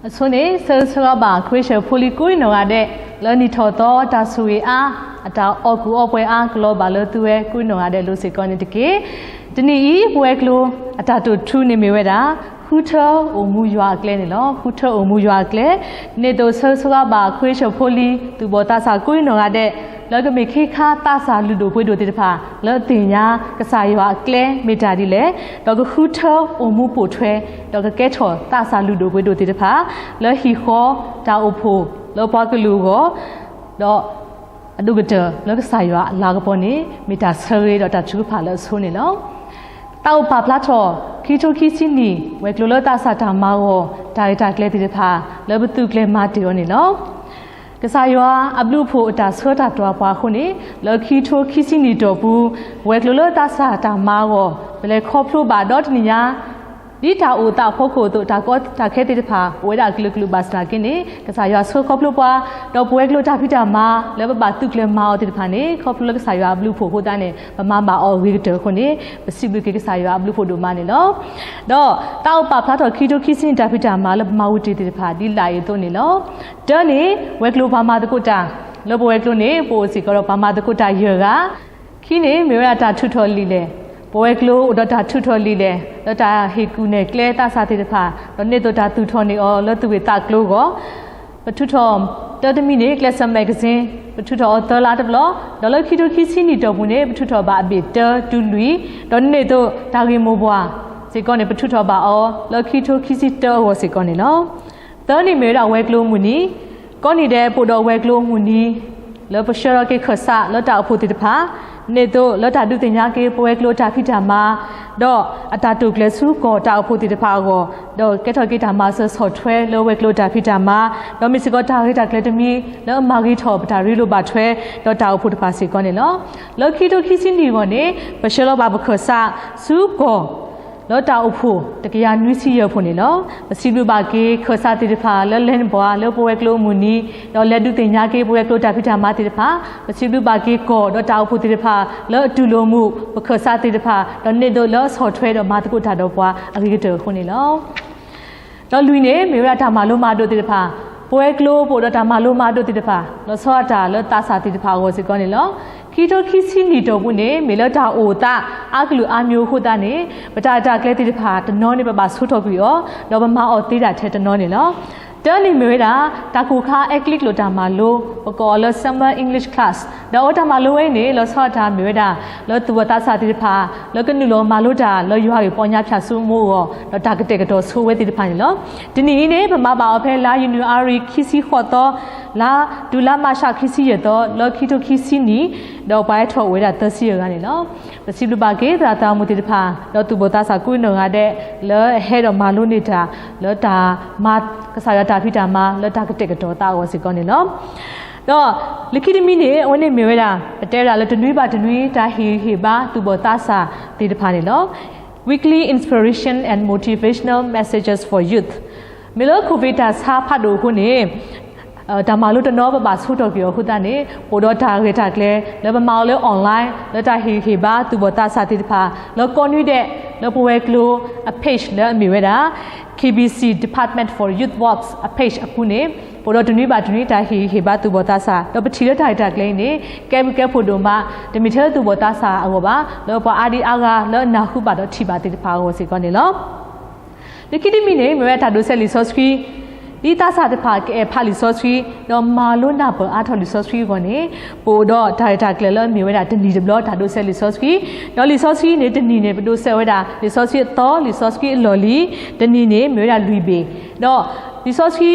အဆိန့ၣ် ဆၢဂ့ၤဆၢဝါဘၣ် ခရံာ်ဖိလံၤကိးနီၢ်ဂၤဒဲး လၢနံၣ်ထီၣ်သီတၢ်ဆိၣ်ဂ့ၤအါ, အတၢ်အီၣ်ကူၣ်အီပှဲၤအါ ကလီၤဘၣ်လၢသုဝဲကိးနီၢ်ဂၤဒဲးလိၤစ့ၢ်ကီးန့ၣ်တက့ၢ်. တနံၤအံၤ ပဝဲၤကျိၤအတၢ်တိာ်ထူန့ၣ်မ့ၢ်ဝဲဒၣ် ဃုထၢအိၣ်မူယွၤအကျဲန့ၣ်လီၤ. ဃုထၢအိၣ်မူယွၤအကျဲ, ဒ်န့ၣ်အသိးဆၢဂ့ၤဆၢဝါဘၣ် ခရံာ်ဖိလံၤ သူၣ်ဘီၣ်သးစၢ်ကိးနီၢ်ဂၤဒဲး လၢကမ့ၢ်ခ့ခါသးစၢ်လုၢ်ဒိၣ်ပှ့ၤဒိၣ်သ့ၣ်တဖၣ် လၢအသ့ၣ်ညါကစၢ်ယွၤအကျဲမ့ၢ်တၢ်ဒ်လဲၣ်, ဒီးကဃုထၢအိၣ်မူပိာ်ထွဲ, ဒီးကကဲထီၣ်သးစၢ်လုၢ်ဒိၣ်ပှ့ၤဒိၣ်သ့ၣ်တဖၣ် လၢဟံၣ်ဃီတၢ်အိၣ်ဖှိၣ်လၢပှၤကလုာ်အဂီၢ်, ဒီးအဒိၣ်ကတၢၢ်လၢကစၢ်ယွၤအလၤကပီၤန့ၣ် မ့ၢ်တၢ်ဆၢဂ့ၤဒီးတၢ်ထုကဖၣ်လၢအဆိန့ၣ်လီၤ. သးအိၣ်ပာ်ဖျါထီၣ် ခံကထိခံဆံနံၣ် ဝဲၤကျိၤလၢသးစၢ်တၢ်မၤအဂီၢ် တၢ်ရဲၣ်တၢ်ကျဲၤသ့ၣ်တဖၣ် လၢပသုးကျဲၤမၤတ့ၢ်အီၤန့ၣ်လီၤ. ကစၢ်ယွၤအဘျုးအဖှိၣ်အတၢ်ဆှၢတၢ်တွၤပှၤအဃိန့ၣ် လၢခံကထိခံဆံနံၣ်တီၢ်ပူၤ ဝဲၤကျိၤလၢသးစၢ်တၢ်မၤအဂီၢ် ပလဲၤခီဖျိဘၣ်ဒီတနံၣ်ညါ ဒ်တၢ်အိၣ်သးအဖီခိၣ်အသိး တၢ်ကီတၢ်ခဲသ့ၣ်တဖၣ် အိၣ်ဝဲဒၣ်အကလုာ်ကလုာ်ဘၣ်ဆၣ်သနာ်က့န့ၣ် ကစၢ်ယွၤဆှၢခီဖျိပှၤ, ဒီးပဝဲၤကျိၤတၢ်ဖံးတၢ်မၤ လၢပဘၣ်သုးကျဲၤမၤအီၤသ့ၣ်တဖၣ်န့ၣ် ခီဖျိလၢကစၢ်ယွၤအဘျုးအဖှိၣ်အဃိသတးန့ၣ် ပမၤဘၣ်အီၤအဂ့ၤကတၢၢ်အဃိန့ၣ် ပစံးဘျုးက့ၤကစၢ်ယွၤအဘျုးအဖှိၣ်ဒိၣ်မးန့ၣ်လီၤ. ဒီးသးအိၣ်ပာ်ဖျါထီၣ်ခံကထိခံဆံနံၣ်တၢ်ဖံးတၢ်မၤလၢပမၤဝံၤတ့ၢ်သ့ၣ်တဖၣ် ဒ်လာ်အံၤအသိးန့ၣ်လီၤ. တၢန့ၣ် ဝဲၤကျိၤပှၤမၤသကိးတၢ်, လၢပဝဲၤကျိၤန့ၣ် ပအိၣ်စ့ၢ်ကီးဒီးပှၤမၤသကိးတၢ်ယဲၢ်ဂၤ ခံန့ၣ် မ့ၢ်ဝဲဒၣ်တၢ်ထုးထီၣ်လံာ်လဲၢ်, ပဝဲၤကျိၤအိၣ်ဒီးတၢ်ထုးထီၣ်လံာ်လဲၢ် လၢတၢ်ဟ့ၣ်ကူၣ်နဲၣ်ကျဲသးစၢ်သ့ၣ်တဖၣ် ဒီးန့ၢ်အသိးတၢ်သူၣ်ထီၣ်န့ၢ်အီၤလၢသူၣ်ဂ့ၢ်သးကျိအဂီၢ်, ပထုးထီၣ်တၢတမံၤန့ၣ် ကျဲးစၢး magazine ပထုးထီၣ်အီၤသၢလါတဘျီ, ဒီးလၢခံကထိခံဆံနံၣ်တီၢ်ပူၤန့ၣ် ပထုးထီၣ်ဘၣ်အဘ့ၣ်တၢတုၤလွံၢ်, ဒီးန့ၢ်အသိးတၢ်ဂ့ၢ်မိၢ်ပှၢ်စ့ၢ်ကီးန့ၣ် ပထုးထီၣ်ဘၣ်အီၤလၢခံကထိခံဆံတၢအဂီၢ်စ့ၢ်ကီးန့ၣ်လီၤ. သၢန့ၣ်မ့ၢ်ဝဲဒၣ်ဝဲၤကျိၤအမုၢ်နံၤ, ကိးနံၤဒဲးပအိၣ်ဒီးဝဲၤကျိၤအမုၢ်နံၤ လၢပဆှၢထီၣ်က့ၤခၢၣ်စးလၢတၢ်အိၣ်ဖှိၣ်သ့ၣ်တဖၣ်, န့ၢ်အသိးလၢတၢ်ဒုးသ့ၣ်ညါက့ၤ ပဝဲၤကျိၤတၢ်ဖံးတၢ်မၤ, ဒီးအတၢ်တိာ်ကျဲၤဆူကီၢ်တၢ်အိၣ်ဖှိၣ်သ့ၣ်တဖၣ်အဂီၢ်, ဒီးကဲထီၣ်က့ၤတၢ်မၤစၢၤဆီၣ်ထွဲလၢဝဲၤကျိၤတၢ်ဖံးတၢ်မၤ, ဒီးမ့ၢ်စ့ၢ်ကီးတၢ်ဂ့ၢ်တၢ်ကျိၤတမံၤ လၢအမၤဂ့ၤထီၣ်ပတၢ်ရ့လိာ်ဘၣ်ထွဲ ဒီးတၢ်အိၣ်ဖှိၣ်တဖၣ်စ့ၢ်ကီးန့ၣ်လီၤ. လၢခံကထိခံဆံနံၣ်အဂီၢ်န့ၣ် ပဆှၢလီၤဘၣ်ပခၢၣ်စးဆူကီၢ် လၢတၢ်အိၣ်ဖှိၣ်တကယၤနွံဆံယဲၢ်ဖှိၣ်န့ၣ်လီၤ. ပစံးဘျုးဘၣ်က့ၤခၢၣ်စးသ့ၣ်တဖၣ်လၢလဲၤနပှၤလၢပဝဲၤကျိၤအမုၢ်နံၤ, ဒီးလဲၤဒုးသ့ၣ်ညါက့ၤပဝဲၤကျိၤတၢ်ဖံးတၢ်မၤသ့ၣ်တဖၣ်, ပစံးဘျုးဘၣ်က့ၤကီၢ်ဒီးတၢ်အိၣ်ဖှိၣ်သ့ၣ်တဖၣ် လၢအတူၢ်လိာ်မုာ်ပခၢၣ်စးသ့ၣ်တဖၣ်, ဒီးန့ၢ်အသိးလၢအဆီၣ်ထွဲဒီးမၤသကိးတၢ်ဒီးပှၤအဂ့ၤကတၢၢ်အဃိန့ၣ်လီၤ. ဒီးလွံၢ်န့ၣ် မ့ၢ်ဝဲဒၣ်တၢ်မၤလိမၤဒိးသ့ၣ်တဖၣ်, ပဝဲၤကျိၤပအိၣ်ဒီးတၢ်မၤလိမၤဒိးသ့ၣ်တဖၣ် လီၤဆီဒၣ်တၢ်လၢသးစၢ်သ့ၣ်တဖၣ်အဂီၢ်စ့ၢ်ကီးန့ၣ်လီၤ. ခံကထိခံဆံနံၣ်တီၢ်ပူၤန့ၣ် မ့ၢ်လၢတၢ်အိၣ်သးအါကလုာ်အါမံၤအဃိသတးန့ၣ် ပတၢ်ရဲၣ်တၢ်ကျဲၤသ့ၣ်တဖၣ်တနီၤန့ၣ် ပဘၣ်ဆိထီၣ်ကွံာ်အီၤ, ဒီးပမၤအီၤသ့ဒၣ်ထဲတနီၤန့ၣ်လီၤ. တၢန့ၣ်မ့ၢ်ဝဲဒၣ် တၢ်ကိၢ်ခါအဲကလံးကျိာ်တၢ်မၤလိ, ပကိးအီၤလၢ Summer English Class, ဒီးအဝဲတၢ်မၤလိဝဲအံၤန့ၣ် လီၤဆီဒၣ်တၢ်မ့ၢ်ဝဲဒၣ် လၢသူၣ်ဘီၣ်သးစၢ်သ့ၣ်တဖၣ် လၢကနုာ်လီၤမၤလိတၢ်လၢယွၤဂ့ၢ်ပီညါဖၠၣ်စိမိအဂီၢ် ဒီးတၢ်ကတဲာ်ကတီၤဆိဝဲသ့ၣ်တဖၣ်န့ၣ်လီၤ. တနံၤအံၤန့ၣ် ပမၤဘၣ်အီၤဖဲလါယနူၤအါရံၤခံဆံဃိးသီ, လါတုၤလါမးရှးခံဆံယဲၢ်သီ လၢခံကထိခံဆံနံၣ်, ဒီးပှၤဟဲထီၣ်အိၣ်ဝဲဒၣ်သၢဆံယဲၢ်ဂၤန့ၣ်လီၤ. ပစံးဘျုးဘၣ်က့ၤသရၣ်သရၣ်မုၣ်သ့ၣ်တဖၣ် ဒီးသူၣ်ဘီၣ်သးစၢ်ကိးနီၢ်ဂၤဒဲး လၢအဟဲဒီးမၤလိန့ၢ်တၢ် လၢတၢ်မၤကစၢ်ယွၤတၢ်ဖံးတၢ်မၤ လၢတၢ်ကတဲာ်ကတီၤသးအဂီၢ်စ့ၢ်ကီးန့ၣ်လီၤ. ဒီးလၢခံတမံၤန့ၣ် အဝဲန့ၣ်မ့ၢ်ဝဲဒၣ် ပတဲဝဲဒၣ်လၢတနွံဘၣ်တနွံ တၢ်ဟ့ၣ်ဂံၢ်ဟ့ၣ်ဘါသူၣ်ဘီၣ်သးစၢ်သ့ၣ်တဖၣ်န့ၣ်လီၤ. Weekly inspiration and motivational messages for youth. မ့ၢ်လၢ COVID တၢ်ဆါဖးဒိၣ်အဃိန့ၣ် တၢ်မၤလိတနီၤပဘၣ်ဆိထီၣ်ကွံာ်အီၤအဃိသတးန့ၣ် အိၣ်ဒီးတၢ်ရဲၣ်တၢ်ကျဲၤ လၢပမၤအီၤလၢ online လၢတၢ်ဟ့ၣ်ဂံၢ်ဟ့ၣ်ဘါသူၣ်ဘီၣ်သးစၢ်သ့ၣ်တဖၣ် လၢကိးနွံဒဲး လၢပဝဲၤကျိၤအ page လၢအမ့ၢ်ဝဲဒၣ် KBC Department for Youth Works အ page အပူၤန့ၣ် ပအိၣ်ဒီးတနွံဘၣ်တနွံတၢ်ဟ့ၣ်ဂံၢ်ဟ့ၣ်ဘါသူၣ်ဘီၣ်သးစၢ် ဒီးပထံၣ်လၢတၢ်ရဲၣ်တၢ်ကျဲၤအံၤန့ၣ် ကဲဘျုးကဲဖှိၣ်ဒိၣ်မး တမ့ၢ်ထဲလၢသူၣ်ဘီၣ်သးစၢ်အဂီၢ်ဘၣ် လၢပှၤအါဒံအါဂၤလၢအနၢ်ဟူဘၣ်ဒီးထံၣ်ဘၣ်သ့ၣ်တဖၣ်အဂီၢ်စ့ၢ်ကီးန့ၣ်လီၤ. လၢခံတမံၤန့ၣ် မ့ၢ်ဝဲဒၣ်တၢ်ဒိးစဲးလံာ်စီဆှံ, ဒ်သးစၢ်တဖၣ်ကအဲၣ်ဖးလံာ်စီဆှံ, ဒီးမၤလိနၢ်ပၢၢ်အါထီၣ်လံာ်စီဆှံအဂီၢ်န့ၣ်, ပအိၣ်ဒီးတၢ်ရဲၣ်တၢ်ကျဲၤလၢမ့ၢ်ဝဲဒၣ်တနံၣ်တဘျီတၢ်ဒိးစဲးလံာ်စီဆှံ, ဒီးလံာ်စီဆှံန့ၣ် တနံၣ်န့ၣ် ပဒိးစဲးဝဲဒၣ် လံာ်စီဆှံအသီ, လံာ်စီဆှံအလီၢ်လံၤ, တနံၣ်န့ၣ် မ့ၢ်ဝဲဒၣ်လွံၢ်ဘ့ၣ်, ဒီးလံာ်စီဆှံ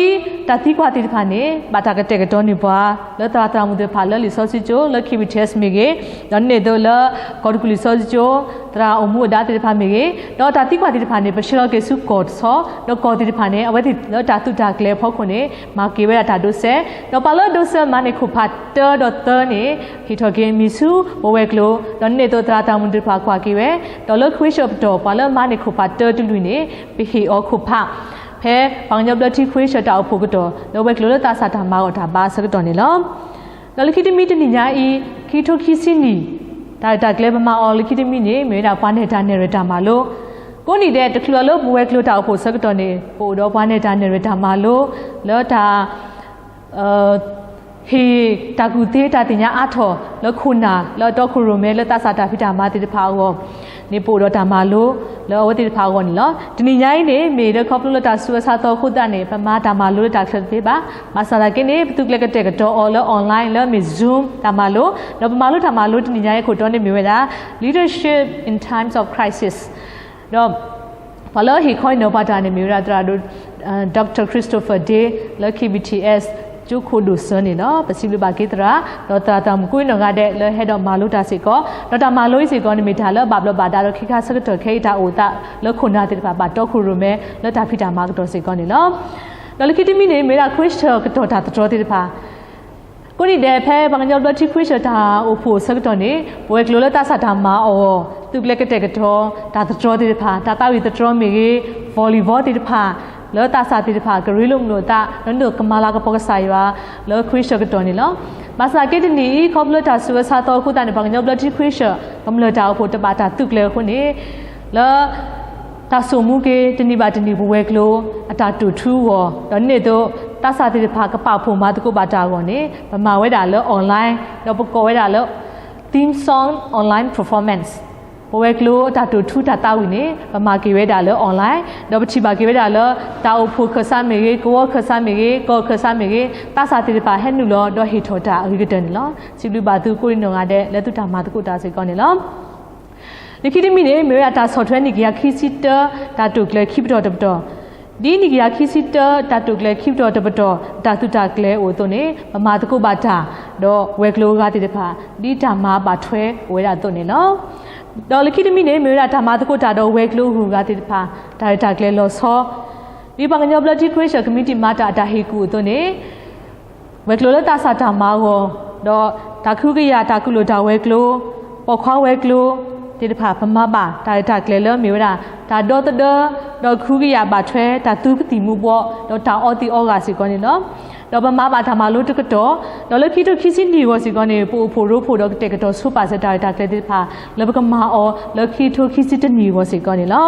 တၢ်သံကွၢ်သ့ၣ်တဖၣ်န့ၣ် ဘၣ်တၢ်ကတဲာ်ကတီၤန့ၢ်ပှၤ လၢသရၣ်သရၣ်မုၣ်သ့ၣ်တဖၣ်လၢလံာ်စီဆှံကၠိ လၢ KBTS မ့ၢ်ဂ့ၤ, ဒီးန့ၢ်အသိးလၢ ကီၢ်တကူၣ်လံာ်စီဆှံကၠိ သရၣ်အိၣ်မူအဒါသ့ၣ်တဖၣ်မ့ၢ်ဂ့ၤ, ဒီးတၢ်သံကွၢ်သ့ၣ်တဖၣ်န့ၣ် ပဆှၢလီၤက့ၤဆူကီၢ်တဆီ, ဒီးကီၢ်သ့ၣ်တဖၣ်န့ၣ် အဝဲသ့ၣ်လၢတၢ်သူၣ်တၢ်ကျဲၤအဖီခိၣ်န့ၣ် မၤက့ၤဝဲဒၣ်တၢ်ဒိးစဲး, ဒီးပှၤလၢအဒိးစဲးမၤန့ၢ်ခိၣ်ဖးတၢဒီးသၢန့ၣ် ဟ့ၣ်ထီၣ်က့ၤမံၤဆူပဝဲၤကျိၤ, ဒီးန့ၢ်အသိးသရၣ်သရၣ်မုၣ်သ့ၣ်တဖၣ်ကွၢ်က့ၤဝဲ, ဒီးလၢခဝ့ၡၢၣ်အပတီၢ် ပှၤလၢအမၤန့ၢ်ခိၣ်ဖးတၢတုၤလွံၢ်န့ၣ် ပဟ့ၣ်အီၤခိၣ်ဖး ဖဲပှၤကညီဘျၢထံခဝ့ၡၢၣ်တၢ်အိၣ်ဖှိၣ်ကတီၢ် လၢဝဲၤကျိၤလၢသးစၢ်တၢ်မၤအီၣ်တၢ်ဘါအဆၢကတီၢ်န့ၣ်လီၤ. ဒီးလၢခံတမံၤတနံၣ်ညါအံၤ ခံကထိခံဆံနံၣ် တၢ်ရဲၣ်တၢ်ကျဲၤပမၤအီၤလၢခံတမံၤန့ၣ် မ့ၢ်ဝဲဒၣ်ပှၤနဲၣ်တၢ်နဲၣ်ရဲၣ်တၢ်မၤလိ, ကိးနံၤဒဲး တချုးလၢပဝဲၤကျိၤတၢ်အိၣ်ဖှိၣ်ဆၢကတီၢ်န့ၣ် ပအိၣ်ဒီးပှၤနဲၣ်တၢ်နဲၣ်ရွဲၣ်တၢ်မၤလိ လၢတၢ် ဟ့ၣ်တၢ်ကူၣ်သ့တၢ်သ့ၣ်ညါအါထီၣ် လၢခိၣ်နၢ် လၢအတီခိၣ်ရိၣ်မဲ လၢသးစၢ်တၢ်ဖံးတၢ်မၤသ့ၣ်တဖၣ်အဂီၢ်န့ၣ် ပအိၣ်ဒီးတၢ်မၤလိ လၢအဝဲသ့ၣ်တဖၣ်အဂီၢ်န့ၣ်လီၤ. တနံၤညါအံၤန့ၣ် မ့ၢ်ဒၣ်ခီဖျိလၢတၢ်ဆူးအဆါသီအဃိသတးန့ၣ် ပမၤတၢ်မၤလိလၢတၢ်ချၢတသ့ဘၣ်. ဘၣ်ဆၣ်သနာ်က့န့ၣ် ပသုးကျဲၤကတဲာ်ကတီၤအီၤလၢ online လၢအမ့ၢ် Zoom တၢ်မၤလိ ဒီးပမၤလိတၢ်မၤလိတနံၤညါအံၤအခိၣ်တီန့ၣ်မ့ၢ်ဝဲဒၣ် Leadership in Times of Crisis ဒီး ပှၤလၢအဟ့ၣ်ခီဟ့ၣ်နီၤပှၤတၢ်န့ၣ်မ့ၢ်ဝဲဒၣ်သရၣ်ဒိၣ် Doctor Christopher Day လၢ K B T S ကၠိခိၣ်ဒိၣ်စၢၤန့ၣ်လီၤ. ပစံးဘျုးဘၣ်က့ၤသရၣ် ဒီးသရၣ်သရၣ်မုၣ်ကိးနီၢ်ဂၤဒဲးလၢဟဲဒီးမၤလိတၢ်စ့ၢ်ကီး ဒီးတၢ်မၤလိအံၤစ့ၢ်ကီးန့ၣ်မ့ၢ်တၢ်လၢအဘၣ်ဘျီးဘၣ်ဒါဒီးခဲခါဆၢကတီၢ်ခဲအံၤတၢ်အိၣ်သးလၢခိၣ်နၢ်သ့ၣ်တဖၣ်ဘၣ်တီခိၣ်ရိၣ်မဲလၢတၢ်ဖံးတၢ်မၤကတီၢ်စ့ၢ်ကီးန့ၣ်လီၤ. ဒီးလၢခံတမံၤန့ၣ် မ့ၢ်ဝဲဒၣ်ခွံဆၢကတီၢ်တၢ်သတြီသ့ၣ်တဖၣ် ကိးနံၤဒဲးဖဲပှၤကညီဘျၢထံခွံဆၢတၢ်အိၣ်ဖှိၣ်ဆၢကတီၢ်န့ၣ် ပဝဲၤကျိၤလၢသးစၢ်တၢ်မၤအီၤ သုးကျဲၤကတဲာ်ကတီၤ တၢ်သတြီသ့ၣ်တဖၣ် တၢ်သးဝံၣ်သတြီမ့ၢ်ဂ့ၤ volleyball သ့ၣ်တဖၣ် လၢသးစၢ်သ့ၣ်တဖၣ် ကရ့လိာ်မုာ်လိာ်သး ဒီးဒိးကမၤလၤကပီၤကစၢ်ယွၤ လၢခွံဆၢကတီၢ်န့ၣ်လီၤ. ဘၣ်ဆၣ်က့တနံၤအံၤ ခီဖျိတၢ်ဆူးအဆါသီအဃိသတးန့ၣ် ပှၤကညီဘျၢထံခွံဆၢ ကမျၢၢ်တၢ်အိၣ်ဖှိၣ်တဘၣ်တၢ်သုးကျဲၤအဃိန့ၣ် လၢ တၢ်ဆိၣ်မူက့ၤ တနံၤဘၣ်တနံၤပဝဲၤကျိၤ အတၢ်တိာ်ထူအဂီၢ် ဒီးန့ၣ်အသိး သးစၢ်သ့ၣ်တဖၣ်ကပာ်ဖှိၣ်မၤသကိးဘၣ်တၢ်အဂီၢ်န့ၣ် ပမၤဝဲဒၣ်လၢ online ဒီးပကိးဝဲဒၣ်လၢ theme song online performance ပဝဲၤကျိၤအတၢ်တိာ်ထူတၢ်သးဝံၣ်န့ၣ် ပမၤက့ၤဝဲဒၣ်လၢ online ဒီးပထံၣ်ဘၣ်က့ၤဝဲဒၣ်လၢ တၢ်အိၣ်ဖှိၣ်ခၢၣ်စးမ့ၢ်ဂ့ၤ ကဝီၤခၢၣ်စးမ့ၢ်ဂ့ၤ ကီၢ်ခၢၣ်စးမ့ၢ်ဂ့ၤ သးစၢ်သ့ၣ်တဖၣ်ဟဲနုာ်လီၤဒီးဟ့ၣ်ထီၣ်တၢ်အဂ့ၤကတၢၢ်န့ၣ်လီၤ. စံးဘျုးဘၣ်သုကိးနီၢ်ဂၤဒဲးလၢသုတၢ်မၤသကိးတၢ်စ့ၢ်ကီးန့ၣ်လီၤ. လၢခံတမံၤန့ၣ် မ့ၢ်ဝဲဒၣ်တၢ်ဆီၣ်ထွဲနံၣ်ကယၤခံဆံတၢ တၢ်တိာ်ကျဲၤခံပတီၢ်တပတီၢ်, ဒ်နံၣ်ကယၤခံဆံတၢ တၢ်တိာ်ကျဲၤခံပတီၢ်တပတီၢ် တၢ်သုးတၢ်ကျဲၤအိၣ်အသိးန့ၣ် ပမၤသကိးဘၣ်တၢ် ဒီးဝဲၤကျိၤအဂၤသ့ၣ်တဖၣ် ဒ်တၢ်မၤဘၣ်ထွဲအိၣ်ဝဲဒၣ်အသိးန့ၣ်လီၤ. ဒီးလၢခံတမံၤန့ၣ် မ့ၢ်ဝဲဒၣ်တၢ်မၤသကိးတၢ်ဒီးဝဲၤကျိၤအဂုၤအဂၤသ့ၣ်တဖၣ် တၢ်ရဲၣ်တၢ်ကျဲၤလီၤဆီ ဒ်ပှၤကညီဘျၢထံခွံဆၢကမံးတံာ်မၤတၢ်အတၢ်ဟ့ၣ်ကူၣ်အသိးန့ၣ် ဝဲၤကျိၤလၢသးစၢ်တၢ်မၤအဂီၢ် ဒီးတၢ်ကဟုကယာ်တၢ်ကူၣ်လိာ်တၢ်ဝဲၤကျိၤ, ပိာ်ခွါဝဲၤကျိၤသ့ၣ်တဖၣ် ပမၤဘၣ်တၢ်ရဲၣ်တၢ်ကျဲၤလၢမ့ၢ်ဝဲဒၣ် တၢ်ဒီသဒၢ ဒီးကဟုကယာ်ဘၣ်ထွဲ တၢ်သူကသံၣ်မူၤဘှီး ဒီးတၢ်အီသံးအီဂၤစ့ၢ်ကီးန့ၣ်လီၤ. ဒီးပမၤဘၣ်တၢ်မၤလိတကတီၢ်, ဒီးလၢခံထိခံဆံနံၣ်အဂီၢ်စ့ၢ်ကီးန့ၣ် ပအိၣ်ဖှိၣ်ရိဖှိၣ်ဒီးကတဲာ်ကတီၤဆိပာ်စၢၤတၢ်ရဲၣ်တၢ်ကျဲၤသ့ၣ်တဖၣ် လၢပကမၤအီၤလၢခံထိခံဆံတနံၣ်အဂီၢ်စ့ၢ်ကီးန့ၣ်လီၤ.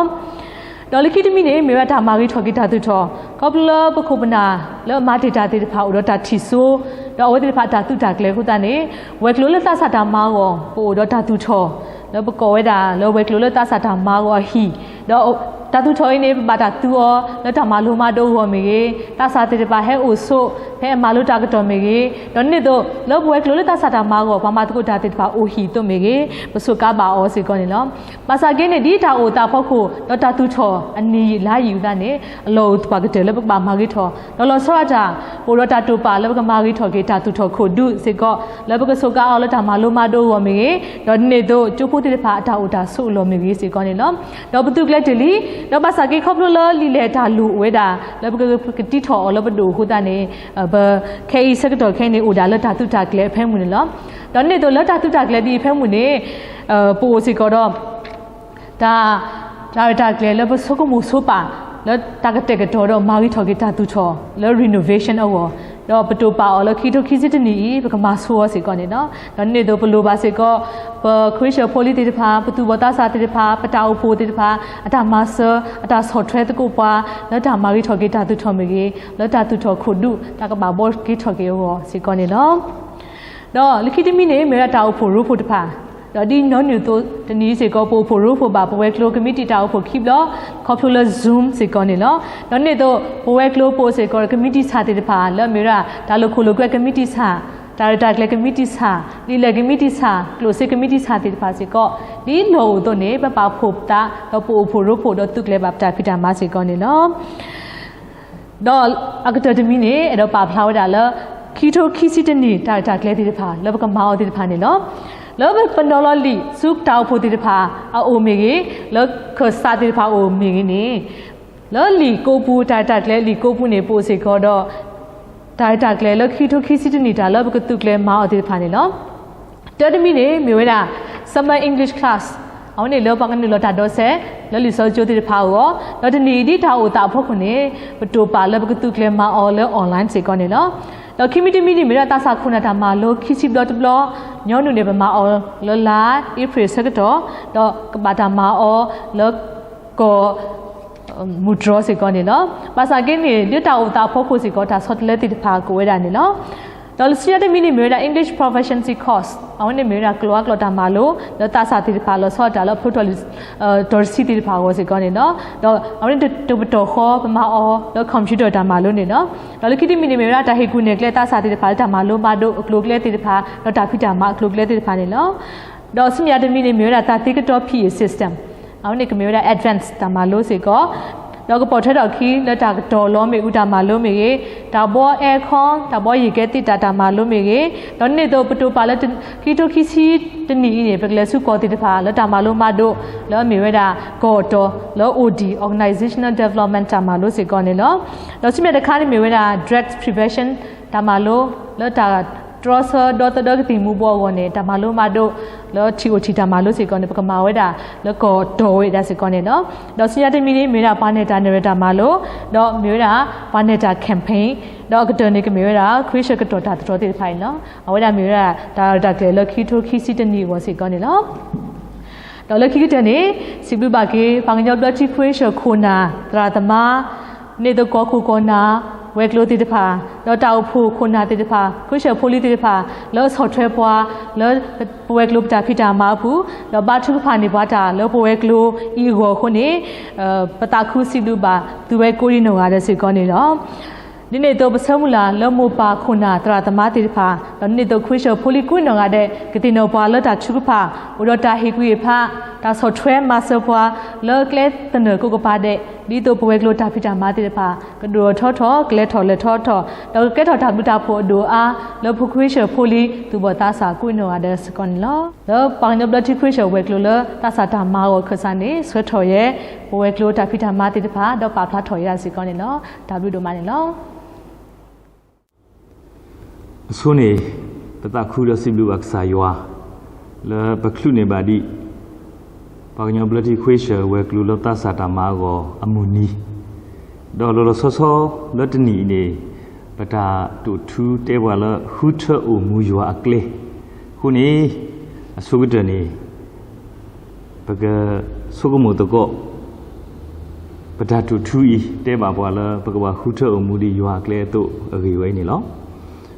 ဒီးလၢခံတမံၤန့ၣ် မ့ၢ်ဝဲဒၣ်တၢ်မၤဂ့ၤထီၣ်က့ၤတၢ်သူၣ်ထီၣ် ခီဖျိလၢပခိၣ်ပနၢ်လၢအမၤတ့ၢ်တၢ်သ့ၣ်တဖၣ်အိၣ်ဒီးတၢ်ထံၣ်စိ ဒီးအဝဲသ့ၣ်တဖၣ်တၢ်သုးတၢ်ကျဲၤအဃိသတးန့ၣ် ဝဲၤကျိၤလၢသးစၢ်တၢ်မၤအဂီၢ် ပအိၣ်ဒီးတၢ်သူၣ်ထီၣ် လၢပကိးဝဲဒၣ်လၢဝဲၤကျိၤလၢသးစၢ်တၢ်မၤအဂီၢ်အဟံၣ်, ဒီးတၢ်သူၣ်ထီၣ်အံၤန့ၣ် ပဘၣ်တၢ်သူအီၤလၢတၢ်မၤလိမၤဒိးအဂီၢ်မ့ၢ်ဂ့ၤ, သးစၢ်သ့ၣ်တဖၣ်ဟဲအိၣ်ဆိး ဖဲအမၤလိတၢ်ကတီၢ်မ့ၢ်ဂ့ၤ, ဒီးန့ၣ်အသိး လၢပဝဲၤကျိၤလၢသးစၢ်တၢ်မၤအဂီၢ် ပှၤမၤသကိးတၢ်သ့ၣ်တဖၣ်အိၣ်ဟံၣ်အသိးမ့ၢ်ဂ့ၤ ပစူးကါဘၣ်အီၤစ့ၢ်ကီးန့ၣ်လီၤ. ဘၣ်ဆၣ်က့န့ၣ် ဒ်တၢ်အိၣ်သးအဖီခိၣ် ဒီးတၢ်သူၣ်ထီၣ်အနံၣ်ယံာ်လါယံာ်အဃိသတးန့ၣ် အလီၢ်အိၣ်ပှၤကတၢၢ်လၢပကဘၣ်မၤဂ့ၤထီၣ် ဒီးလီၤဆီဒၣ်တၢ် ပအိၣ်ဒီးတၢ်တိာ်ပာ်လၢပကမၤဂ့ၤထီၣ်က့ၤတၢ်သူၣ်ထီၣ်ခိၣ်ဒူၣ်စ့ၢ်ကီး လၢပကစူးကါအီၤလၢတၢ်မၤလိမၤဒိးအဂီၢ်မ့ၢ်ဂ့ၤ, ဒီးန့ၣ်အသိး ကၠိဖိသ့ၣ်တဖၣ်အတၢ်အိၣ်တၢ်ဆိးအလီၢ်မ့ၢ်ဂ့ၤစ့ၢ်ကီးန့ၣ်လီၤ. ဒီးပသုးကျဲၤတ့ၢ်လံ, ဒီးဘၣ်ဆၣ်က့ခီဖျိလၢလံာ်လဲၢ်တၢ်လိၣ်အိၣ်ဝဲဒၣ် လၢပကကတံထီၣ်အီၤလၢပဒိၣ်အဃိသတးန့ၣ် ပခဲအံၤဆၢကတီၢ်ခဲအံၤန့ၣ် အိၣ်ဒၣ်လၢတၢ်သုးတၢ်ကျဲၤအဖၢမုၢ်န့ၣ်လီၤ. ဒီးန့ၣ်အသိးလၢတၢ်သုးတၢ်ကျဲၤဒ်အံၤအဖၢမုၢ်န့ၣ် ပအိၣ်စ့ၢ်ကီးဒီး တၢ် တၢ်ရဲၣ်တၢ်ကျဲၤလၢပဆိကမိၣ်ဆိပာ် လၢတၢ်ကတဲာ်ကတီၤဒီးမၤဂ့ၤထီၣ်က့ၤတၢ်သူၣ်ထီၣ်လၢ renovation အဂီၢ်, ဒီးပတိာ်ပာ်အီၤလၢခံထိခံဆံတနံၣ်အံၤ ပကမၤဆိအီၤစ့ၢ်ကီးန့ၣ်လီၤ. ဒီးန့ၣ်အသိးပလိၣ်ဘၣ်စ့ၢ်ကီး ပခွံဆၢဖိလံၤသ့ၣ်တဖၣ်, ပသူၣ်ဘီၣ်သးစၢ်သ့ၣ်တဖၣ်, ပတၢ်အိၣ်ဖှိၣ်သ့ၣ်တဖၣ် အတၢ်မၤစၢၤ အတၢ်ဆီၣ်ထွဲသကိးပှၤ လၢတၢ်မၤဂ့ၤထီၣ်က့ၤတၢ်သူၣ်ထီၣ်မ့ၢ်ဂ့ၤ, လၢတၢ်သူၣ်ထီၣ်ခိၣ်ဒူၣ် တၢ်ကဘၣ်ဘှီက့ၤထီၣ်က့ၤအဂီၢ်စ့ၢ်ကီးန့ၣ်လီၤ. ဒီးလၢခံတမံၤန့ၣ် မ့ၢ်ဝဲဒၣ်တၢ်အိၣ်ဖှိၣ်ရိဖှိၣ်တဖၣ်, ဒီးဒ်ညီနုၢ်အသိးတနံၤအံၤစ့ၢ်ကီး ပအိၣ်ဖှိၣ်ရိဖှိၣ်ဘၣ်ပဝဲၤကျိၤကမံးတံာ်တၢ်အိၣ်ဖှိၣ်ခံဘျီ ခီဖျိလၢ Zoom စ့ၢ်ကီးန့ၣ်လီၤ. ဒီးန့ၣ်အသိး ပဝဲၤကျိၤပအိၣ်စ့ၢ်ကီး ကမံးတံာ်ဆၣ်သ့ၣ်တဖၣ် လၢအမ့ၢ်ဝဲဒၣ် တၢ်လိာ်ခိၣ်လိာ်ကွဲကမံးတံာ်ဆၣ်, တၢ်ရဲၣ်တၢ်ကျဲၤကမံးတံာ်ဆၣ်, လံာ်လဲၢ်ကမံးတံာ်ဆၣ်, ကျိၣ်စ့ကမံးတံာ်ဆၣ်သ့ၣ်တဖၣ်စ့ၢ်ကီး ဒ်လီၢ်အိၣ်အသိးန့ၣ် ပပာ်ဖှိၣ်သး ဒီးပအိၣ်ဖှိၣ်ရိဖှိၣ်ဒီးသုးကျဲၤဘၣ်ပတၢ်ဖံးတၢ်မၤစ့ၢ်ကီးန့ၣ်လီၤ. ဒီးအကတၢၢ်တမံၤန့ၣ် အဲၣ်ဒိးပာ်ဖျါဝဲဒၣ်လၢ ခံထိခံဆံတနံၣ် တၢ်ရဲၣ်တၢ်ကျဲၤသ့ၣ်တဖၣ် လၢပကမၤအီၤသ့ၣ်တဖၣ်န့ၣ်လီၤ. လၢပနီၤလီၤလံာ်ဆူတၢ်အိၣ်ဖှိၣ်သ့ၣ်တဖၣ်အအိၣ်မ့ၢ်ဂ့ၤ, လၢခၢၣ်စးသ့ၣ်တဖၣ်အအိၣ်မ့ၢ်ဂ့ၤန့ၣ်, လၢလံာ်ကိးပူၤ တၢ်ရဲၣ်တၢ်ကျဲၤလံာ်ကိးပူၤန့ၣ် ပအိၣ်စ့ၢ်ကီးဒီး တၢ်ရဲၣ်တၢ်ကျဲၤလၢခံထိခံဆံတနံၣ် တၢ်လၢပကသုးကျဲၤမၤအီၤသ့ၣ်တဖၣ်န့ၣ်လီၤ. တၢတမံၤန့ၣ် မ့ၢ်ဝဲဒၣ် Summer English Class အဝဲန့ၣ်လၢပှၤကနုာ်လီၤတၢ်ဒီးစဲး လၢလံာ်စီဆှံကၠိသ့ၣ်တဖၣ်အဂီၢ်, ဒီးတနံၤအံၤဒ်တၢ်အိၣ်သးအဖီခိၣ်န့ၣ် ပတိာ်ပာ်လၢပကသုးကျဲၤမၤအီၤလၢ online စ့ၢ်ကီးန့ၣ်လီၤ. ဒီးခံမံၤတမံၤန့ၣ် မ့ၢ်ဝဲဒၣ်သးစၢ်ခိၣ်နၢ်တၢ်မၤလိခံဆံဘျီတဘျီ, ညီနုၢ်န့ၣ် ပမၤအီၤလၢလါအ့ဖြ့ၣ်ဆၢကတီၢ်, ဒီးကဘၣ်တၢ်မၤအီၤလၢ ကီၢ် မူတြီစ့ၢ်ကီးန့ၣ်လီၤ. ဘၣ်ဆၣ်က့န့ၣ် လၢတၢ်အိၣ်သးအဖီခိၣ်စ့ၢ်ကီး တၢ်ဆီတလဲသ့ၣ်တဖၣ်ကအိၣ်ဝဲဒၣ်န့ၣ်လီၤ. ဒီးလၢဆူညါတမံၤန့ၣ် မ့ၢ်ဝဲဒၣ် English Proficiency Course အဝဲန့ၣ်မ့ၢ်ဝဲဒၣ်ကျိာ်အါကျိာ်တၢ်မၤလိ လၢသးစၢ်သ့ၣ်တဖၣ်လီၤဆီဒၣ်တၢ်လၢအဖျိထီၣ်လံာ် တီၢ်တဆံသ့ၣ်တဖၣ်အဂီၢ်စ့ၢ်ကီးန့ၣ်လီၤ. ဒီးအဝဲန့ၣ်တပတီၢ်ဃီ ပမၤအီၤလၢ computer တၢ်မၤလိန့ၣ်လီၤ. ဒီးလၢခံတမံၤန့ၣ် မ့ၢ်ဝဲဒၣ်တၢ်ဟ့ၣ်ကူၣ်နဲၣ်ကျဲသးစၢ်သ့ၣ်တဖၣ်လၢတၢ်မၤလိမၤဒိးအကျိၤအကျဲသ့ၣ်တဖၣ် ဒီးတၢ်ဖံးတၢ်မၤအကျိၤအကျဲသ့ၣ်တဖၣ်န့ၣ်လီၤ. ဒီးဆူမဲာ်ညါတမံၤန့ၣ် မ့ၢ်ဝဲဒၣ်တၢ်သ့ကတီၤဖံးအံၤ system အဝဲန့ၣ်ကမ့ၢ်ဝဲဒၣ် advance တၢ်မၤလိစ့ၢ်ကီး, ဒီးကပိာ်ထွဲထီၣ်အခံလၢတၢ်ကတီၤလီၤမ့ၣ်အူတၢ်မၤလိမ့ၢ်ဂ့ၤ, တၢ်ဘှီ aircon တၢ်ဘှီယံာ်ကဲသ့ၣ်တၢ်တၢ်မၤလိမ့ၢ်ဂ့ၤ, ဒီးန့ၣ်အသိးပတိာ်ပာ်လၢခံထိခံဆံတနံၣ်အံၤန့ၣ် ပကလဲၤဆူကီၢ်သ့ၣ်တဖၣ် လၢတၢ်မၤလိမၤဒိး လၢအမ့ၢ်ဝဲဒၣ်ကီၢ်တီၤလၢ O D organizational development တၢ်မၤလိစ့ၢ်ကီးန့ၣ်လီၤ. ဒီးဆူမဲာ်ညါတခါန့ၣ်မ့ၢ်ဝဲဒၣ် drug prevention တၢ်မၤလိ လၢတၢ်တြီဆၢဒီသဒၢကသံၣ်မူၤဘှီးအဂီၢ်န့ၣ် တၢ်မၤလိမၤဒိး လၢထံၣ်အိၣ်ထံၣ်တၢ်မၤလိစ့ၢ်ကီးန့ၣ် ပကမၤဝဲဒၣ်လၢကီၢ်တီၤဝဲဒၣ်စ့ၢ်ကီးန့ၣ်လီၤ. ဒီးဆူညါတမံၤန့ၣ် မ့ၢ်ဝဲဒၣ်ပှၤနဲၣ်တၢ်နဲၣ်ရဲၣ်တၢ်မၤလိ, ဒီးမ့ၢ်ဝဲဒၣ်ပှၤနဲၣ်တၢ် campaign, ဒီးအကတၢၢ်န့ၣ်ကမ့ၢ်ဝဲဒၣ် ခရံာ်စၢၢ်ကတီၢ်တၢ်သတြီၤသ့ၣ်တဖၣ်အံၤန့ၣ်လီၤ. အဝဲဒၣ်မ့ၢ်ဝဲဒၣ်တၢ်ရဲၣ်တၢ်ကျဲၤလၢခံထိခံဆံတနံၣ်အဂီၢ်စ့ၢ်ကီးန့ၣ်လီၤ. ဒီးလၢခံကတၢၢ်န့ၣ် စံးဘျုးဘၣ်က့ၤ ပှၤကညီဘျၢထံခဝ့ၡၢၣ်ခိၣ်နၢ် သရၣ်သမါ န့ၣ်သိးကီၢ်ခိၣ်ကီၢ်နၢ် ဝဲၤကျိၤသ့ၣ်တဖၣ်, ဒီးတၢ်အိၣ်ဖှိၣ်ခိၣ်နၢ်သ့ၣ်တဖၣ် ခဝ့ၡၢၣ်ဖိလံၤသ့ၣ်တဖၣ် လၢအဆီၣ်ထွဲပှၤ လၢပဝဲၤကျိၤပတၢ်ဖံးတၢ်မၤအပူၤ, ဒီးဘါထုကဖၣ်န့ၢ်ပှၤတၢ်လၢပဝဲၤကျိၤအံၤအဂီၢ်အဃိန့ၣ် ပသးခုစံးဘျုးဘၣ်သုဝဲကိးဒံနီၢ်ဂၤဒဲးစ့ၢ်ကီးန့ၣ်လီၤ. ဒ်န့ၣ်အသိးပဆၢမုၢ်လၢ်လၢမိၢ်ပၢ်ခိၣ်နၢ်သရၣ်သမါသ့ၣ်တဖၣ် ဒီးဒ်န့ၣ်အသိးခဝ့ၡၢၣ်ဖိလံၤကိးနီၢ်ဂၤဒဲး ကသ့ၣ်နီၣ်ပှၤလၢတၢ်ထုကဖၣ် အိၣ်ဒီးတၢ်ဟ့ၣ်ကွံာ်အဖး တၢ်ဆီၣ်ထွဲမၤစၢၤပှၤ လၢကျဲသနၢၣ်ကိးကပၤဒဲး ဒ်သိးပဝဲၤကျိၤတၢ်ဖံးတၢ်မၤသ့ၣ်တဖၣ် ကဒိၣ်ထီၣ်ထီထီၣ် ကလဲၤထီၣ်လဲၤထီထီၣ် ဒီးကကဲထီၣ်တၢ်ဘျုးတၢ်ဖှိၣ်အဒိၣ်အါ လၢပခဝ့ၡၢၣ်ဖိလံၤသူၣ်ဘီၣ်သးစၢ်ကိးနီၢ်ဂၤဒဲးစ့ၢ်ကီးန့ၣ်လီၤ. လၢပှၤကညီဘျၢထံခဝ့ၡၢၣ်ဝဲၤကျိၤလၢသးစၢ်တၢ်မၤအဂီၢ်ခၢၣ်စးန့ၣ် ဆှၢထီၣ်ယဲ ပဝဲၤကျိၤတၢ်ဖံးတၢ်မၤသ့ၣ်တဖၣ် ဒီးပာ်ဖျါထီၣ်ယဲဒၣ်စ့ၢ်ကီးန့ၣ်လီၤ. တၢ်ဘျုးဒိၣ်မးန့ၣ်လီၤ. အဆိန့ၣ် ပသးခုဒီးစံးဘျုးဘၣ်ကစၢ်ယွၤ လၢပချုးန့ၢ်ဘၣ်ဒံး ပှၤကညီဘျၢထံခဝ့ၡၢၣ်ဝဲၤကျိၤလၢသးစၢ်တၢ်မၤအဂီၢ်အမုၢ်နံၤ, ဒီးလီၤလီၤဆီဆီလၢတနံၣ်အံၤန့ၣ် ပတၢ်တိာ်ထူတဲပှၤလၢဃုထၢအိၣ်မူယွၤအကျဲ, အဃိန့ၣ် အဆိကတၢၢ်န့ၣ် ပကဆိကမိၣ်သကိး ပတၢ်တိာ်ထူအံၤ တဲဘၣ်ပှၤလၢပကဘၣ်ဃုထၢအိၣ်မူဒ်ယွၤအကျဲအသိးအဂ့ၢ်ဝဲအံၤန့ၣ်လီၤ.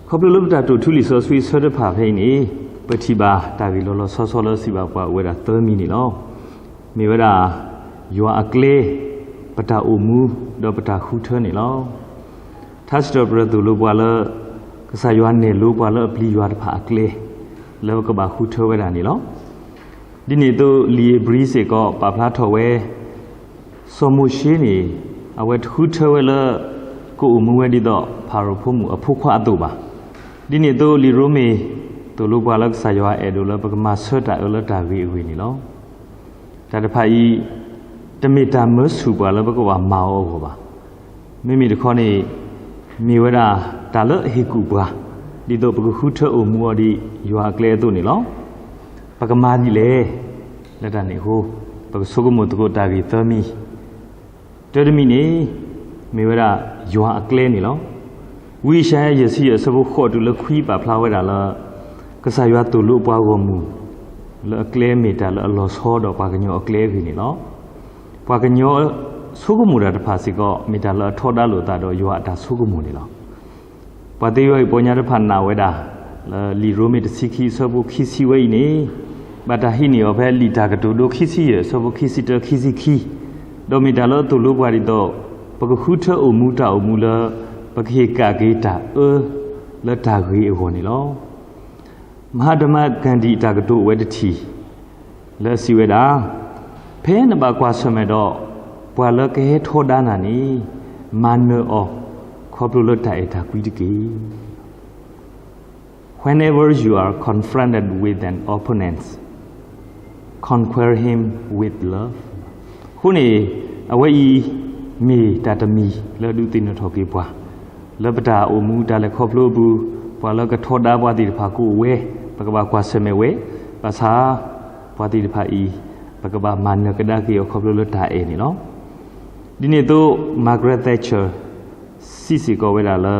ခီဖျိလၢပတၢ်တိာ်ထူလံာ်စီဆှံအဆၢတဖၣ်ဖဲအံၤန့ၣ် ပထံၣ်ဘၣ်တၢ်ဂ့ၢ်လီၤလီၤဆီဆီလၢစံးဘၣ်ပှၤအိၣ်ဝဲဒၣ်သၢမံၤန့ၣ်လီၤ. မ့ၢ်ဝဲဒၣ် ယွၤအကျဲ, ပတၢ်အိၣ်မူ, ဒီးပတၢ်ဃုထၢန့ၣ်လီၤ. ထါစံးထီၣ်ပတြၢၤသိၣ်လိပှၤလၢ ကစၢ်ယွၤနဲၣ်လိပှၤလၢအပျံၤယွၤတဖၣ်အကျဲ လၢပကဘၣ်ဃုထၢဝဲဒၣ်န့ၣ်လီၤ. ဒ်န့ၣ်အသိးလံာ်ဧ့ၤဘြံၤစ့ၢ်ကီးပာ်ဖျါထီၣ်ဝဲ စီၤမိၤၡ့န့ၣ် အဝဲတဃုထၢဝဲလၢ ကအိၣ်မူဝဲဒ်သိးဖၤရိၤဖိမုၣ်အဖိခွါအသိးဘၣ်. ဒ်န့ၣ်အသိးလံာ်ရိမ့ၤ သိၣ်လိပှၤလၢကစၢ်ယွၤအဲၣ်ဒိးလၢပကမၤဆၢတၢ်အၢလၢတၢ်ဂ့ၤအဂ့ၢ်န့ၣ်လီၤ. တၢ်တဖၣ်အံၤ တမ့ၢ်တၢ်မၢဆူၣ်ပှၤလၢပကဘၣ်မၤအီၤအဂီၢ်ဘၣ်. မ့မ့ၢ်တခီန့ၣ် မ့ၢ်ဝဲဒၣ်တၢ်လၢအဟ့ၣ်ကူၣ်ပှၤ ဒ်သိးပကဃုထၢအိၣ်မူအီၤဒ်ယွၤအကျဲအသိးန့ၣ်လီၤ. ပကမၤဒ်လဲၣ်. လၢတၢ်န့ၣ်အဃိ ပကဆိကမိၣ်သကိးတၢ်ဂ့ၢ်သၢမံၤ, တၢတမံၤန့ၣ် မ့ၢ်ဝဲဒၣ်ယွၤအကျဲန့ၣ်လီၤ. ဝံယၡါယၤယဲၢ်ဆံယဲၢ်အဆၢဖိဃိးတုၤလၢခွံပာ်ဖျါဝဲဒၣ်လၢ ကစၢ်ယွၤသိၣ်လိပှၤဂီၢ်မုၢ် လၢအကျဲမ့ၢ်တၢ်လၢအလီၤဆီဒီးပှၤကညီအကျဲအဂ့ၢ်န့ၣ်လီၤ. ပှၤကညီဆိကမိၣ်တၢ်တဖၣ်စ့ၢ်ကီး မ့ၢ်တၢ်လၢအထီဒါလိာ်သးဒီးယွၤအတၢ်ဆိကမိၣ်န့ၣ်လီၤ. ပှၤသ့ဝဲအံၤပီညါတဖၣ်နာ်ဝဲဒၣ် လၢလံာ်ရိမ့ၤတဆံခံအဆၢဖိခံဆံဝဲအံၤန့ၣ် ဘၣ်တၢ်ဟံးန့ၢ်အီၤဖဲလံာ်တၢ်ကတိၤဒိခံဆံယဲၢ်အဆၢဖိခံဆံတၢခံဆံခံ, ဒီးမ့ၢ်တၢ်လၢအသိၣ်လိပှၤဒ်သိး ပကဃုထၢအိၣ်မူတၢ်အိၣ်မူလၢ ပကဟ့ၣ်ကၣ်က့ၤတၢ်အၢ လၢတၢ်ဂ့ၤအဂီၢ်န့ၣ်လီၤ. မဟါတမၢ်ကၣ်ဒံၣ်အတၢ်ကတိၤအိၣ်ဝဲတထံၣ် လၢအစံးဝဲဒၣ်, ဖဲနဘၣ်ကွၢ်ဆၢၣ်မဲာ်ဒီး ပှၤလၢကဟဲထီဒါနၤန့ၣ် မၤနၢၤအီၤ ခီဖျိလၢတၢ်အဲၣ်တၢ်ကွံတက့ၢ်. Whenever you are confronted with an opponent, conquer him with love. အဃိန့ၣ် အဝဲအံၤ မ့ၢ်တၢ်တမံၤလၢဒုးသ့ၣ်နီၣ်ထီၣ်က့ၤပှၤ လၢပတၢ်အိၣ်မူတၢ်လဲၤခီဖျိအပူၤ ပှၤလၢကထီဒါပှၤသ့ၣ်တဖၣ်ကအိၣ်ဝဲ ပကဘၣ်ကွၢ်ဆၢၣ်မဲာ်ဝဲ ဘၣ်ဆၣ် ပှၤသ့ၣ်တဖၣ်အံၤ ပကဘၣ်မၤနၢၤကဒါက့ၤအီၤခီဖျိလၢတၢ်အဲၣ်န့ၣ်လီၤ. ဒ်န့ၣ်အသိး Margaret Thatcher စံးစ့ၢ်ကီးဝဲဒၣ်လၢ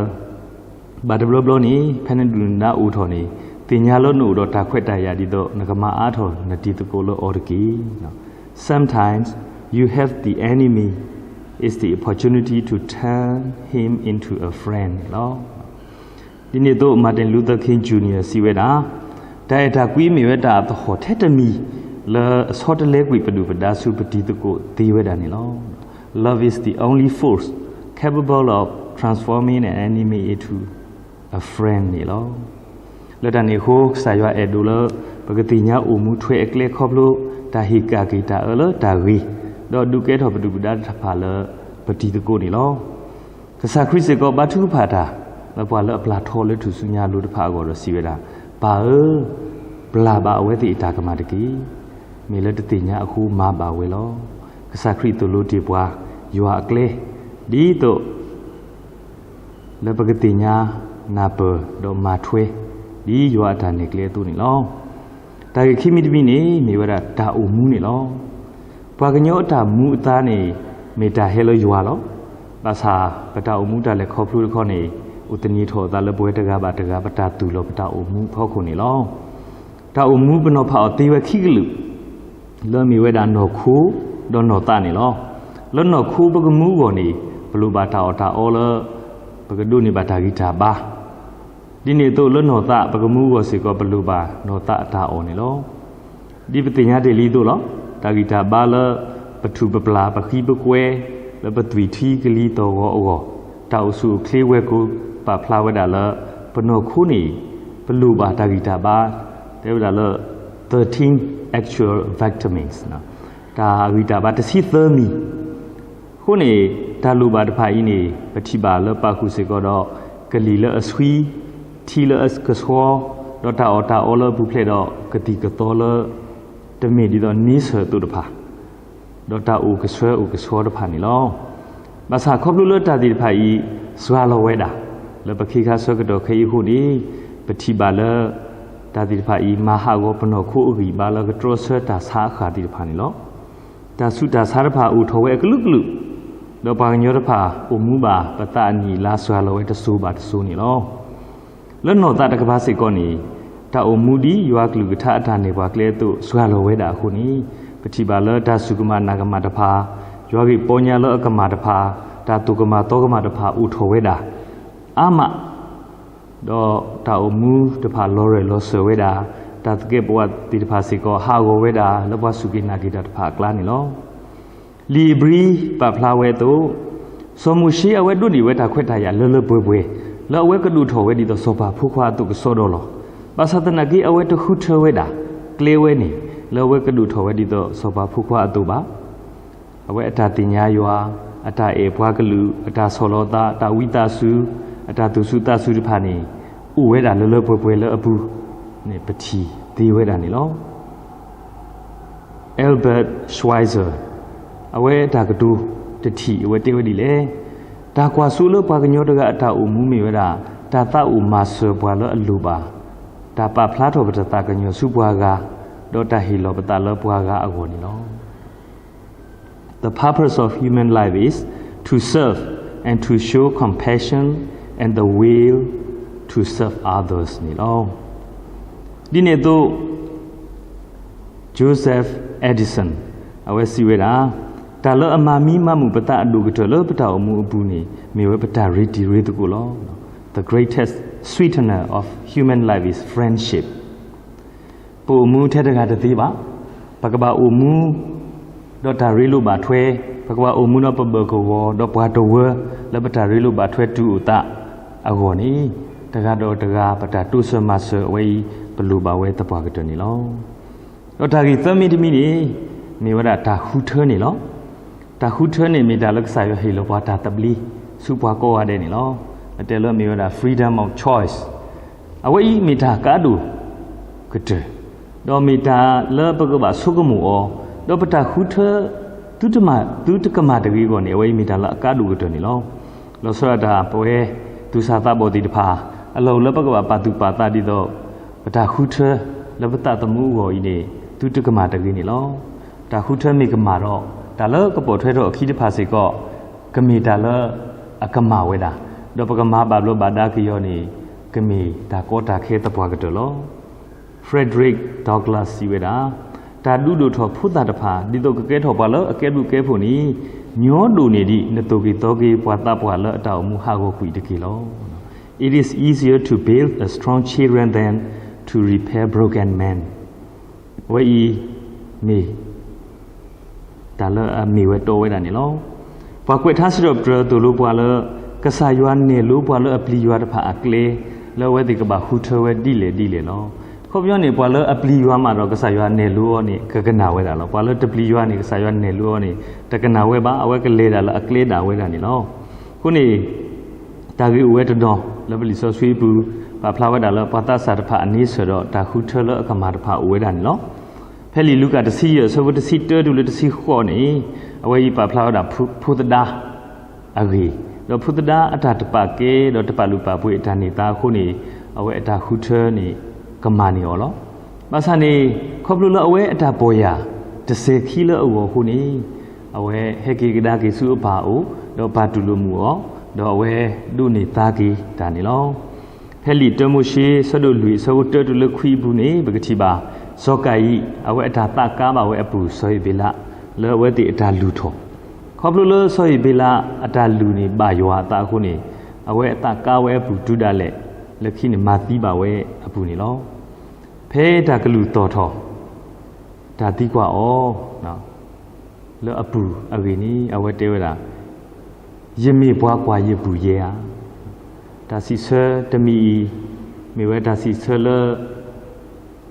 ဘၣ်တဘျီဘျီန့ၣ် ဖဲနဒုၣ်နဒါအိၣ်ထီၣ်န့ၣ် သ့ၣ်ညါလၢနအိၣ်ဒီးတၢ်ခွဲးတၢ်ယာ်ဒ်သိး နကမၤအါထီၣ်နတံၤသကိးလၢအီၤတက့ၢ်. Sometimes You have the enemy is the opportunity to turn him into a friend န့ၣ်လီၤ. ဒ်န့ၣ်အသိး Martin Luther King Junior စံးဝဲဒၣ်, တၢ်အဲၣ်တၢ်ကွံမ့ၢ်ဝဲတၢ်အသဟီၣ်ထဲတမံၤ လၢအဆီတလဲကွံာ်ပဒုၣ်ပဒါဆူပတံၤသကိးသ့ဝဲဒၣ်န့ၣ်လီၤ. Love is the only force capable of transforming an enemy into a friend န့ၣ်လီၤ. လၢတၢ်န့ၣ်အဃိ ကစၢ်ယွၤအဲၣ်ဒိးလၢ ပကသ့ၣ်ညါအိၣ်မူထွဲအကျဲခီဖျိ တၢ်ဟ့ၣ်ကၣ်က့ၤတၢ်အၢလၢတၢ်ဂ့ၤ, ဒီးဒုးကဲထီၣ်ပဒုၣ်ပဒါတဖၣ်လၢပတံၤသကိးန့ၣ်လီၤ. ကစၢ်ခရံာ်စ့ၢ်ကီးဘါထုကဖၣ်တၢ် လၢပှၤလၢအပျၢ်ထီလၢထူၣ်စုညါအလိၤတဖၣ်အဂီၢ်ဒီးစံးဝဲဒၣ်, ပၢ်ဧၢ, ပျၢ်ဘၣ်အဝဲသ့ၣ်အတၢ်ကမၣ်တက့ၢ်. မ့ၢ်လၢတသ့ၣ်ညါအဃိမၤဘၣ်ဝဲလီၤ. ကစၢ်ခရံာ်သိၣ်လိတ့ၢ်ပှၤ ယွၤအကျဲ, ဒ်သိး လၢပကသ့ၣ်ညါနၢ်ပၢၢ်ဒီးမၤထွဲ ဒ်ယွၤအတၢ်နဲၣ်ကျဲအသိးန့ၣ်လီၤ. တၢ်ဂ့ၢ်ခံမံၤတမံၤန့ၣ် မ့ၢ်ဝဲဒၣ်တၢ်အိၣ်မူန့ၣ်လီၤ. ပှၤကညီအတၢ်မူအသါန့ၣ် မ့ၢ်တၢ်ဟဲလၢယွၤလီၤ. ဘၣ်ဆၣ်ပတၢ်အိၣ်မူတၢ်လဲၤခီဖျိတခီန့ၣ် အိၣ်သန့ၤထီၣ်အသးလၢပဝဲတဂၤဘၣ်တဂၤ ပတၢ်သူၣ်လီၤပတၢ်အိၣ်မူအဖီခိၣ်န့ၣ်လီၤ. တၢ်အိၣ်မူပနီၤဖးအီၤသ့ဝဲခံကလုာ် လၢမ့ၢ်ဝဲဒၣ်နီၢ်ခိ ဒီးနီၢ်သးန့ၣ်လီၤ. လၢနီၢ်ခိပကမူအဂီၢ်န့ၣ် ပလိၣ်ဘၣ်တၢ်အီၣ်တၢ်အီလၢ ပကဒိးန့ၢ်ဘၣ်တၢ်ဂံၢ်တၢ်ဘါ, ဒ်န့ၣ်အသိးလၢနီၢ်သးပကမူအဂီၢ်စ့ၢ်ကီး ပလိၣ်ဘၣ်နီၢ်သးအတၢ်အီၣ်န့ၣ်လီၤ. ဒ်ပသ့ၣ်ညါတ့ၢ်လံအသိးလီၤ. တၢ်ဂံၢ်တၢ်ဘါလၢ ပထူၣ်ပပျၢ်ပဃံပကွဲ လၢပသွံၣ်ထံကလံၤသီၣ်ဂီၤအဂီၢ်, တၢ်အိၣ်ဆူၣ်အိၣ်ချ့ဝဲၢ်ကိပာ်ဖျါဝဲဒၣ်လၢ ပနီၢ်ခိန့ၣ် ပလိၣ်ဘၣ်တၢ်ဂံၢ်တၢ်ဘါ, တဲဝဲဒၣ်လၢ thirteen actual vitamins တၢ်ဂံၢ်တၢ်ဘါတဆံသၢမံၤ အဃိန့ၣ် တၢ်လိၣ်ဘၣ်တဖၣ်အံၤန့ၣ် ပထံၣ်ဘၣ်လၢပာ်ဃုာ်စ့ၢ်ကီးဒီး ကလံၤလၢအဆှံ, ထံလၢအကဆှီ, ဒီးတၢ်အီၣ်တၢ်အီလၢအပူၤဖျဲးဒီး ကသံၣ်ကသီလၢ တမ့ၢ်ဒ်သိးန့ဆၢၣ်အသိးတဖၣ်, ဒီးတၢ်အိၣ်ကဆှၢအိၣ်ကဆှီတဖၣ်န့ၣ်လီၤ. ဘၣ်ဆၣ်ခီဖျိလၢတၢ်သ့ၣ်တဖၣ်အံၤ စှၤလီၤဝဲဒၣ် လၢပခ့ခါဆၢကတီၢ်ခဲအံၤအဃိန့ၣ် ပထံၣ်ဘၣ်လၢ တၢ်သ့ၣ်တဖၣ်အံၤ မၤဟးဂီၤပနီၢ်ခိအဂံၢ်ဘါလၢကတြီဆၢတၢ်ဆါအဃၣ်သ့ၣ်တဖၣ်န့ၣ်လီၤ. တၢ်ဆူးတၢ်ဆါတဖၣ်အိၣ်ထီၣ်ဝဲအကလုာ်ကလုာ်, ဒီးပှၤကညီတဖၣ် အိၣ်မူဘၣ်ပသးအနံၣ်အလါစှၤလီၤဝဲတစိၤဘၣ်တစိၤန့ၣ်လီၤ. လၢနီၢ်သးတကပၤစ့ၢ်ကီးန့ၣ် တၢ်အိၣ်မူဒ်ယွၤကလုၢ်ကထါအတၢ်နဲၣ်ပှၤကျဲအသိး စှၤလီၤဝဲဒၣ်အဃိန့ၣ် ပထံၣ်ဘၣ်လၢတၢ်စူၢ်ကမၣ်နာ်ကမၣ်တဖၣ်, ယွၤဂ့ၢ်ပီညါလၢအကမၣ်တဖၣ်, တၢ်သိၣ်ကမၣ်သီကမၣ်တဖၣ်အိၣ်ထီၣ်ဝဲဒၣ် အါမး ဒီးတၢ်အိၣ်မူတဖၣ်လီၤရၢၢ်လီၤစၢၤဝဲဒၣ်, တၢ်သကဲးပဝးသ့ၣ်တဖၣ်စ့ၢ်ကီး ဟးဂီၤဝဲဒၣ်လၢပှၤစူၢ်က့ၤနာ်က့ၤတၢ်တဖၣ်အကျါန့ၣ်လီၤ. လံာ်ဧ့ၤဘြံၤပာ်ဖျါဝဲအသိး, စီၤမိၤၡ့အဝဲဒိးန့ၢ်ဝဲတၢ်ခွဲးတၢ်ယာ်လၢလၢပှဲၤပှဲၤ လၢအဝဲကဒိၣ်ထီၣ်ဝဲဒ်သိးစီၤပၤဖိခွါအသိးကစီဒီလီၤ. ဘၣ်ဆၣ်သနာ်က့ အဝဲတဃုထၢဝဲဒၣ် ကျဲဝဲန့ၣ် လၢအဝဲကဒိၣ်ထီၣ်ဝဲဒ်သိးစီၤပၤဖိခွါအသိးဘၣ် အဝဲအတၢ်သ့ၣ်ညါယွၤ, အတၢ်အဲၣ်ပှၤကလုာ်, အတၢ်ဆီၣ်လီၤသး, အတၢ်ဝံသးစူၤ, အတၢ်သူၣ်စူၤသးစူၤတဖၣ်န့ၣ် အိၣ်ဝဲဒၣ်လၢလၢပှဲၤပှဲၤလၢအပူၤန့ၣ် ပထံၣ်သ့ဝဲဒၣ်န့ၣ်လီၤ. Albert Schweitzer အဝဲအတၢ်ကတိၤတထံၣ် အဝဲတဲဝဲဒ်လဲၣ်, တၢ်ကွၢ်စိလၢပှၤကညီတဂၤအတၢ်အိၣ်မူမ့ၢ်ဝဲဒၣ် တၢ်သးအိၣ်မၤစၢၤပှၤလၢအလိၣ်ဘၣ်, တၢ်ပာ်ဖျါထီၣ်ပတၢ်သးကညီၤဆူပှၤဂၤ, ဒီးတၢ်ဟ့ၣ်လီၤပသးလၢပှၤဂၤအဂီၢ်န့ၣ်လီၤ. The purpose of human life is to serve and to show compassion and the will to serve others န့ၣ်လီၤ. ဒ်န့ၣ်အသိး Joseph Edison အဝဲစံးဝဲဒၣ်, တၢ်လၢအမၤမံမၤမုာ်ပသးအဒိၣ်ကတၢၢ်လၢပတၢ်အိၣ်မူအပူၤန့ၣ် မ့ၢ်ဝဲပတၢ်ရ့တံၤရ့သကိးလီၤ. The greatest sweetener of human life is friendship. ပအိၣ်မူထဲတဂၤတသ့ဘၣ်. ပကဘၣ်အိၣ်မူ ဒီးတၢ်ရ့လိာ်ဘၣ်ထွဲ, ပကဘၣ်အိၣ်မူဒီးပဘၢၣ်ကဝီၤ ဒီးပှၤတဝၢ လၢပတၢ်ရ့လိာ်ဘၣ်ထွဲတုၤအိၣ်သးအဂီၢ်န့ၣ်, တဂၤဒီးတဂၤ ပတၢ်တိစၢၤမၤစၢၤအဝဲအံၤ ပလိၣ်ဘၣ်ဝဲသပှၢ်ကတၢၢ်န့ၣ်လီၤ. ဒီးတၢ်ဂ့ၢ်သၢမံၤတမံၤန့ၣ် မ့ၢ်ဝဲဒၣ်တၢ်ဃုထၢန့ၣ်လီၤ. တၢ်ဃုထၢန့ၣ်မ့ၢ်တၢ်လၢကစၢ်ယွၤဟ့ၣ်လီၤပှၤတၢ်သဘျ့ ဆူပှၤကိးဂၤဒဲးန့ၣ်လီၤ. အတဲလၢမ့ၢ်ဝဲဒၣ် freedom of choice အဝဲအံၤမ့ၢ်တၢ်ကါဒိၣ်ကတၢၢ်, ဒီးမ့ၢ်တၢ်လၢပကဘၣ်ဆိကမိၣ်အီၤ, ဒီးပတၢ်ဃုထၢ သုတမၤ သုတကမၣ်တဂ့ၤအဂီၢ်န့ၣ် အဝဲအံၤမ့ၢ်တၢ်လၢအကါဒိၣ်ကတၢၢ်န့ၣ်လီၤ. လီၤဆီဒၣ်တၢ် ပဝဲသူၣ်စၢ်သးဘီၣ်သ့ၣ်တဖၣ် အလီၢ်အိၣ်လၢပကဘၣ်ပာ်သူၣ်ပာ်သးဒ်သိး ပတၢ်ဃုထၢ လၢပသးသမူအဂီၢ်အံၤန့ၣ် သုတကမၣ်တဂ့ၤန့ၣ်လီၤ. တၢ်ဃုထၢမ့ၢ်ကမၣ်ဒီး တၢ်လၢကပိာ်ထွဲထီၣ်အခံတဖၣ်စ့ၢ်ကီး ကမ့ၢ်တၢ်လၢအကမၣ်ဝဲဒၣ်, ဒီးပကမၤဘၣ်ဘျီးဘၣ်ဒါက့ၤအီၤန့ၣ် ကမ့ၢ်တၢ်ကီတၢ်ခဲသပှၢ်ကတၢၢ်လီၤ. Frederick Douglass စံးဝဲဒၣ်, တၢ်ဒုးဒိၣ်ထီၣ်ဖိသၣ်တဖၣ် ဒ်သိးကကဲထီၣ်ပှၤလၢအကဲဘျုးကဲဖှိၣ်န့ၣ် ညီဒိၣ်န့ၢ်ဒံး နသိၣ်က့ၤသီက့ၤပှၤသးပှၢ်လၢအတၢ်အိၣ်မူဟးဂီၤကွံာ်တက့ၢ်လီၤ. It is easier to build a strong children than to repair broken men. အဝဲအံၤမ့ၢ် တၢ်လၢအမ့ၢ်ဝဲတီဝဲဒၣ်န့ၣ်လီၤ. ပှၤကွဲးထါစံးထီၣ်ပတြၢၤသိၣ်လိပှၤလၢ ကစၢ်ယွၤနဲၣ်လိပှၤလၢအပျံၤယွၤတဖၣ်အကျဲ လၢအဝဲသ့ၣ်ကဘၣ်ဃုထၢဝဲဒ်လဲၣ်ဒ်လဲၣ်လီၤ. အခီပညီန့ၣ် ပှၤလၢအပျံၤယွၤမးဒီးကစၢ်ယွၤနဲၣ်လိအီၤန့ၣ် ကကနၣ်ဝဲဒၣ်လီၤ. ပှၤလၢတပျံၤယွၤန့ၣ် ကစၢ်ယွၤနဲၣ်လိအီၤန့ၣ် တကနၣ်ဝဲဘၣ်, အဝဲကလဲၤဒၣ်လၢအကျဲဒၣ်ဝဲဒၣ်န့ၣ်လီၤ. အဃိန့ၣ် တၢ်ဂ့ၢ်အိၣ်ဝဲတနီၤ လၢပလံာ်စီဆှံအပူၤ ပာ်ဖျါဝဲဒၣ်လၢ ပှၤသးစၢ်တဖၣ်အန့ဆၢၣ်ဒီးတၢ်ဃုထၢလၢအကမၣ်တဖၣ်အိၣ်ဝဲဒၣ်န့ၣ်လီၤ. ဖဲလံာ်လူၤကၣ်တဆံယဲၢ်အဆၢဖိတဆံတၢတုၤလၢတဆံဃိးန့ၣ် အဝဲအံၤပာ်ဖျါဝဲဒၣ်ဖိသဒါအဂ့ၢ်, ဒီးဖိသဒါအတၢ်တပာ်ကဲ ဒီးတပာ်လုၢ်ပာ်ပှ့ၤအတၢ်န့ၢ်သါအဃိန့ၣ် အဝဲအတၢ်ဃုထၢန့ၣ် ကမၣ်န့ၢ်အီၤလီၤ. ဘၣ်ဆၣ်န့ၣ် ခီဖျိလၢအဝဲအတၢ်ပီၢ်ယၢ် တစဲၤခံလၢအဂီၢ်အဃိန့ၣ် အဝဲဟဲက့ၤကဒါက့ၤဆူအပၢ်အအိၣ် ဒီးပာ်တူၢ်လိာ်မုာ်အီၤ, ဒီးအဝဲဒိးန့ၢ်သါက့ၤတၢ်န့ၣ်လီၤ. ဖဲလံာ်တၢမိၤၡ့ ဆၢဒိၣ်လွံၢ် အဆၢဖိတၢတုၤလၢခွံအပူၤန့ၣ် ပကထံၣ်ဘၣ် စီၤကၤယံၣ် အဝဲအတၢ်သးကါဘၣ်ဝဲအပုၢ်စီၤအ့ၤဘ့လး လၢအဝဲသ့ၣ်အတၢ်လုၢ်ထီၣ်, ခီဖျိလၢစီၤအ့ၤဘ့လးအတၢ်လုၢ်န့ၣ်ဘၣ်ယွၤအသးအဃိန့ၣ် အဝဲအသးကါဝဲအပုၢ်တုၤဒၣ်လဲာ် လၢခံန့ၣ်မၤသံဘၣ်ဝဲအပုၢ်န့ၣ်လီၤ. ဖဲတၢ်ကလုၢ်သီၣ်ထီၣ် တၢ်သံကွၢ်အီၤ လၢအပုၢ်အဂ့ၢ်န့ၣ် အဝဲတဲဝဲဒၣ်, ယမ့ၢ်ပှၤကွၢ်ယပုၢ်ယဲဧါ. တၢ်စံးဆၢတမံၤအံၤ မ့ၢ်ဝဲတၢ်စံးဆၢလၢ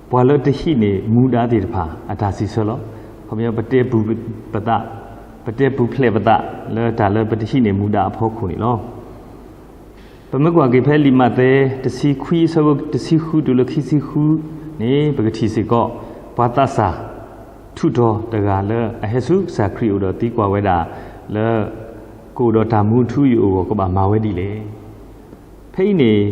ပှၤလၢတဟံးန့ၢ်မူဒါသ့ၣ်တဖၣ် အတၢ်စံးဆၢလီၤ. ခီပညီ ပတဲပူၤပသး, ပတဲပူၤဖျဲးပသးလၢတၢ်လၢပတဟံးန့ၢ်မူဒါအဖီခိၣ်န့ၣ်လီၤ. ပမ့ၢ်ကွၢ်က့ၤဖဲလံာ်မးသဲ တဆံခွံ အဆၢဖိတဆံဃုတုၤလၢခံဆံဃုန့ၣ် ပကထံၣ်စ့ၢ်ကီး ပှၤသးစၢ်ထူးတီၤတဂၤလၢအဟဲဆူကစၢ်ခရံာ်အအိၣ်ဒီးသံကွၢ်ဝဲဒၣ်လၢ ကအိၣ်ဒီးတၢ်မူအထူအယိာ်အဂီၢ် ကဘၣ်မၤဝဲဒ်လဲၣ်. ဖဲအံၤန့ၣ်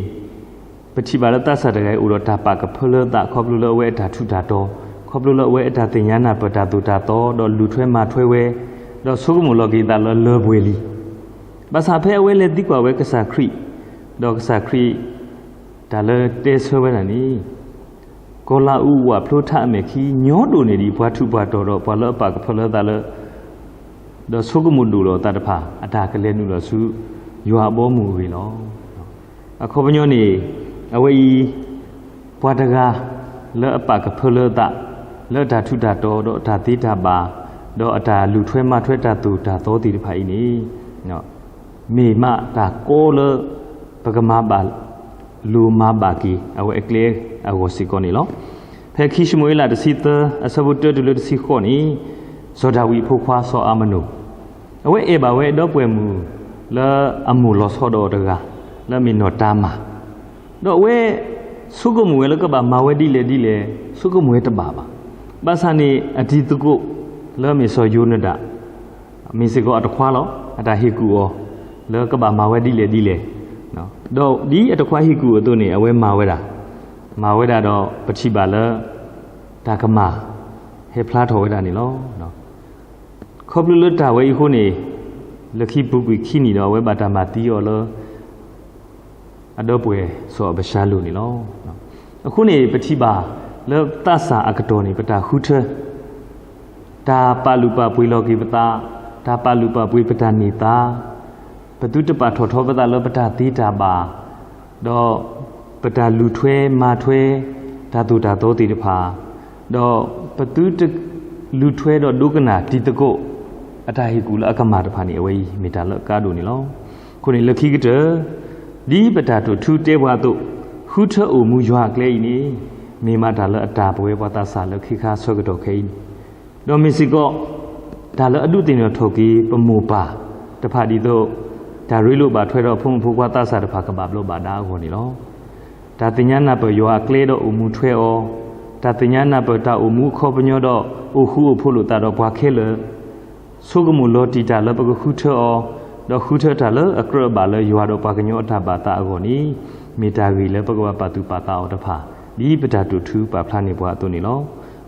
ပထံၣ်ဘၣ်လၢသးစၢ်တဂၤအံၤအိၣ်ဒီးတၢ်ပာ်ကဖၢလၢသး ခီဖျိလၢအဝဲအတၢ်ထူးတၢ်တီၤ, ခီဖျိလၢအဝဲအတၢ်သ့ၣ်ညါနၢ်ပၢၢ်တၢ်သိၣ်တၢ်သီ ဒီးလူၤထွဲမၤထွဲဝဲ, ဒီးဆိကမိၣ်လီၤက့ၤသးလၢလၢပှဲၤလံ. ဘၣ်ဆၣ်ဖဲအဝဲလဲၤသံကွၢ်ဝဲကစၢ်ခရံာ်, ဒီးကစၢ်ခရံာ် တၢ်လၢတဲဆၢဝဲဒၣ်န့ၣ် ကီၤလၤအူးဝၣ်ဖျိထးအမဲာ်ခံ ညီဒိၣ်န့ၢ်ဒံးပှၤထူးပှၤတီၤဒီးပှၤလၢအပာ်ကဖၢလၢသးလၢ ဒီးဆိကမိၣ်ဒိၣ်လီၤအသးတဖၣ် အတၢ်ကလဲၤနုာ်လီၤဆူ ယွၤအဘီအမုၢ်အဂ့ၢ်လီၤ. အခီပညီန့ၣ် အဝဲအံၤ ပှၤတဂၤလၢအပာ်ကဖၢလၢအသး လၢအတၢ်ထူးတၢ်တီၤ ဒီးအတၢ်သ့တၢ်ဘၣ် ဒီးအတၢ်လူၤထွဲမၤထွဲတၢ်သိၣ်တၢ်သီသ့ၣ်တဖၣ်အံၤန့ၣ် မ့ၢ်မးတၢ်ကီလၢ ပကမၤဘၣ်လိာ်မၤဘၣ်က့ၤ အဝဲအကျဲအဂီၢ်စ့ၢ်ကီးန့ၣ်လီၤ. ဖဲခံၡမူၤအ့လးတဆံသၢ အဆၢဖိတၢတုၤလၢတဆံဃိးန့ၣ် စီၤဒၤဝံးအဖိခွါစီၤအၤမနိၣ် အဝဲအဲၣ်ဘၣ်ဝဲဒီပုၢ်ဝဲၢ်မုၣ်လၢအမိၢ်လီၤဆီဒီးအီၤတဂၤ လၢအမ့ၢ်နီၢ်တၤမၤ ဒီးအဝဲ ဆိကမိၣ်ဝဲလၢကဘၣ်မၤဝဲဒ်လဲၣ်ဒ်လဲၣ် ဆိကမိၣ်ဝဲတဘၣ်ဘၣ်. ဘၣ်ဆၣ်န့ၣ် အတံၤသကိးလၢအမ့ၢ်စီၤယိၤနဒၤ မ့ၢ်စ့ၢ်ကီးအတခွါလီၤ. အတၢ်ဟ့ၣ်ကူၣ်အီၤ လၢကဘၣ်မၤဝဲဒ်လဲၣ်ဒ်လဲၣ်, ဒီးဒ်အတခွါဟ့ၣ်ကူၣ်အသိးန့ၣ် အဝဲမၤဝဲဒၣ်, မၤဝဲဒၣ်ဒီးပထံၣ်ဘၣ်လၢ တၢ်ကမၣ် ဟဲဖျါထီၣ်ဝဲဒၣ်န့ၣ်လီၤ. ခီဖျိလၢတၢ်ဝဲအံၤအဃိန့ၣ် လၢခံပူၤကွံာ်ခံနံၣ်ဒီး အဝဲဘၣ်တၢ်မၤသံအီၤလၢ အဒီပုၢ်ဝဲၢ်စီၤအဘၡၤလိၣ်န့ၣ်လီၤ. အဃိန့ၣ် ပထံၣ်ဘၣ်လၢသးစၢ်အကတီၢ်န့ၣ် ပတၢ်ဃုထၢ တၢ်ပာ်လုၢ်ပာ်ပှ့ၤလီၤက့ၤပသး, တၢ်ပာ်လုၢ်ပာ်ပှ့ၤပတၢ်န့ၢ်သါ, ပသုတပာ်ထီၣ်ထီပသးလၢပတၢ်သ့တၢ်ဘၣ်, ဒီးပတၢ်လူၤထွဲမၤထွဲ တၢ်သိၣ်တၢ်သီသ့ၣ်တဖၣ်, ဒီးပသုတလူၤထွဲဒီးဒိကနၣ်တံၤသကိး အတၢ်ဟ့ၣ်ကူၣ်လၢအကမၣ်တဖၣ်န့ၣ် အဝဲအံၤမ့ၢ်တၢ်လၢအကါဒိၣ်န့ၣ်လီၤ. အဃိန့ၣ်လၢခံကတၢၢ် ဒ်ပတၢ်တိာ်ထူတဲပှၤအသိး, ဃုထၢအိၣ်မူယွၤအကျဲအံၤန့ၣ် မ့ၢ်မးတၢ်လၢအတၢ်ပဝဲပှၤသးစၢ်လၢခ့ခါဆၢကတီၢ်ခဲအံၤန့ၣ်, ဒီးမ့ၢ်စ့ၢ်ကီး တၢ်လၢအဒုးသ့ၣ်နီၣ်ထီၣ်က့ၤပမိၢ်ပၢ်တဖၣ်ဒ်သိး တၢ်ရ့လိာ်ဘၣ်ထွဲဒီးဖိမုၣ်ဖိခွါသးစၢ်တဖၣ်ကဘၣ်ဘျီးဘၣ်ဒါအဂီၢ်န့ၣ်လီၤ. တၢ်သ့ၣ်ညါနၢ်ပၢၢ်ယွၤအကျဲဒီးအိၣ်မူထွဲအီၤ, တၢ်သ့ၣ်ညါနၢ်ပၢၢ်တၢ်အိၣ်မူအခီပညီဒီး အိၣ်ဃူအိၣ်ဖိးလိာ်သးဒီးပှၤခဲလၢာ်, ဆိကမိၣ်လီၤတံၢ်တၢ်လၢပကဃုထၢအီၤ, ဒီးဃုထၢတၢ်လၢအကြၢးဘၣ်လၢယွၤဒီးပှၤကညီအတၢ်ဘၣ်သးအဂီၢ်န့ၣ် မ့ၢ်တၢ်ဂ့ၢ်လၢပကဘၣ်ပာ်သူၣ်ပာ်သးအီၤတဖၣ် ဒ်ပတၢ်တိာ်ထူပာ်ဖျါန့ၢ်ပှၤအသိးန့ၣ်လီၤ.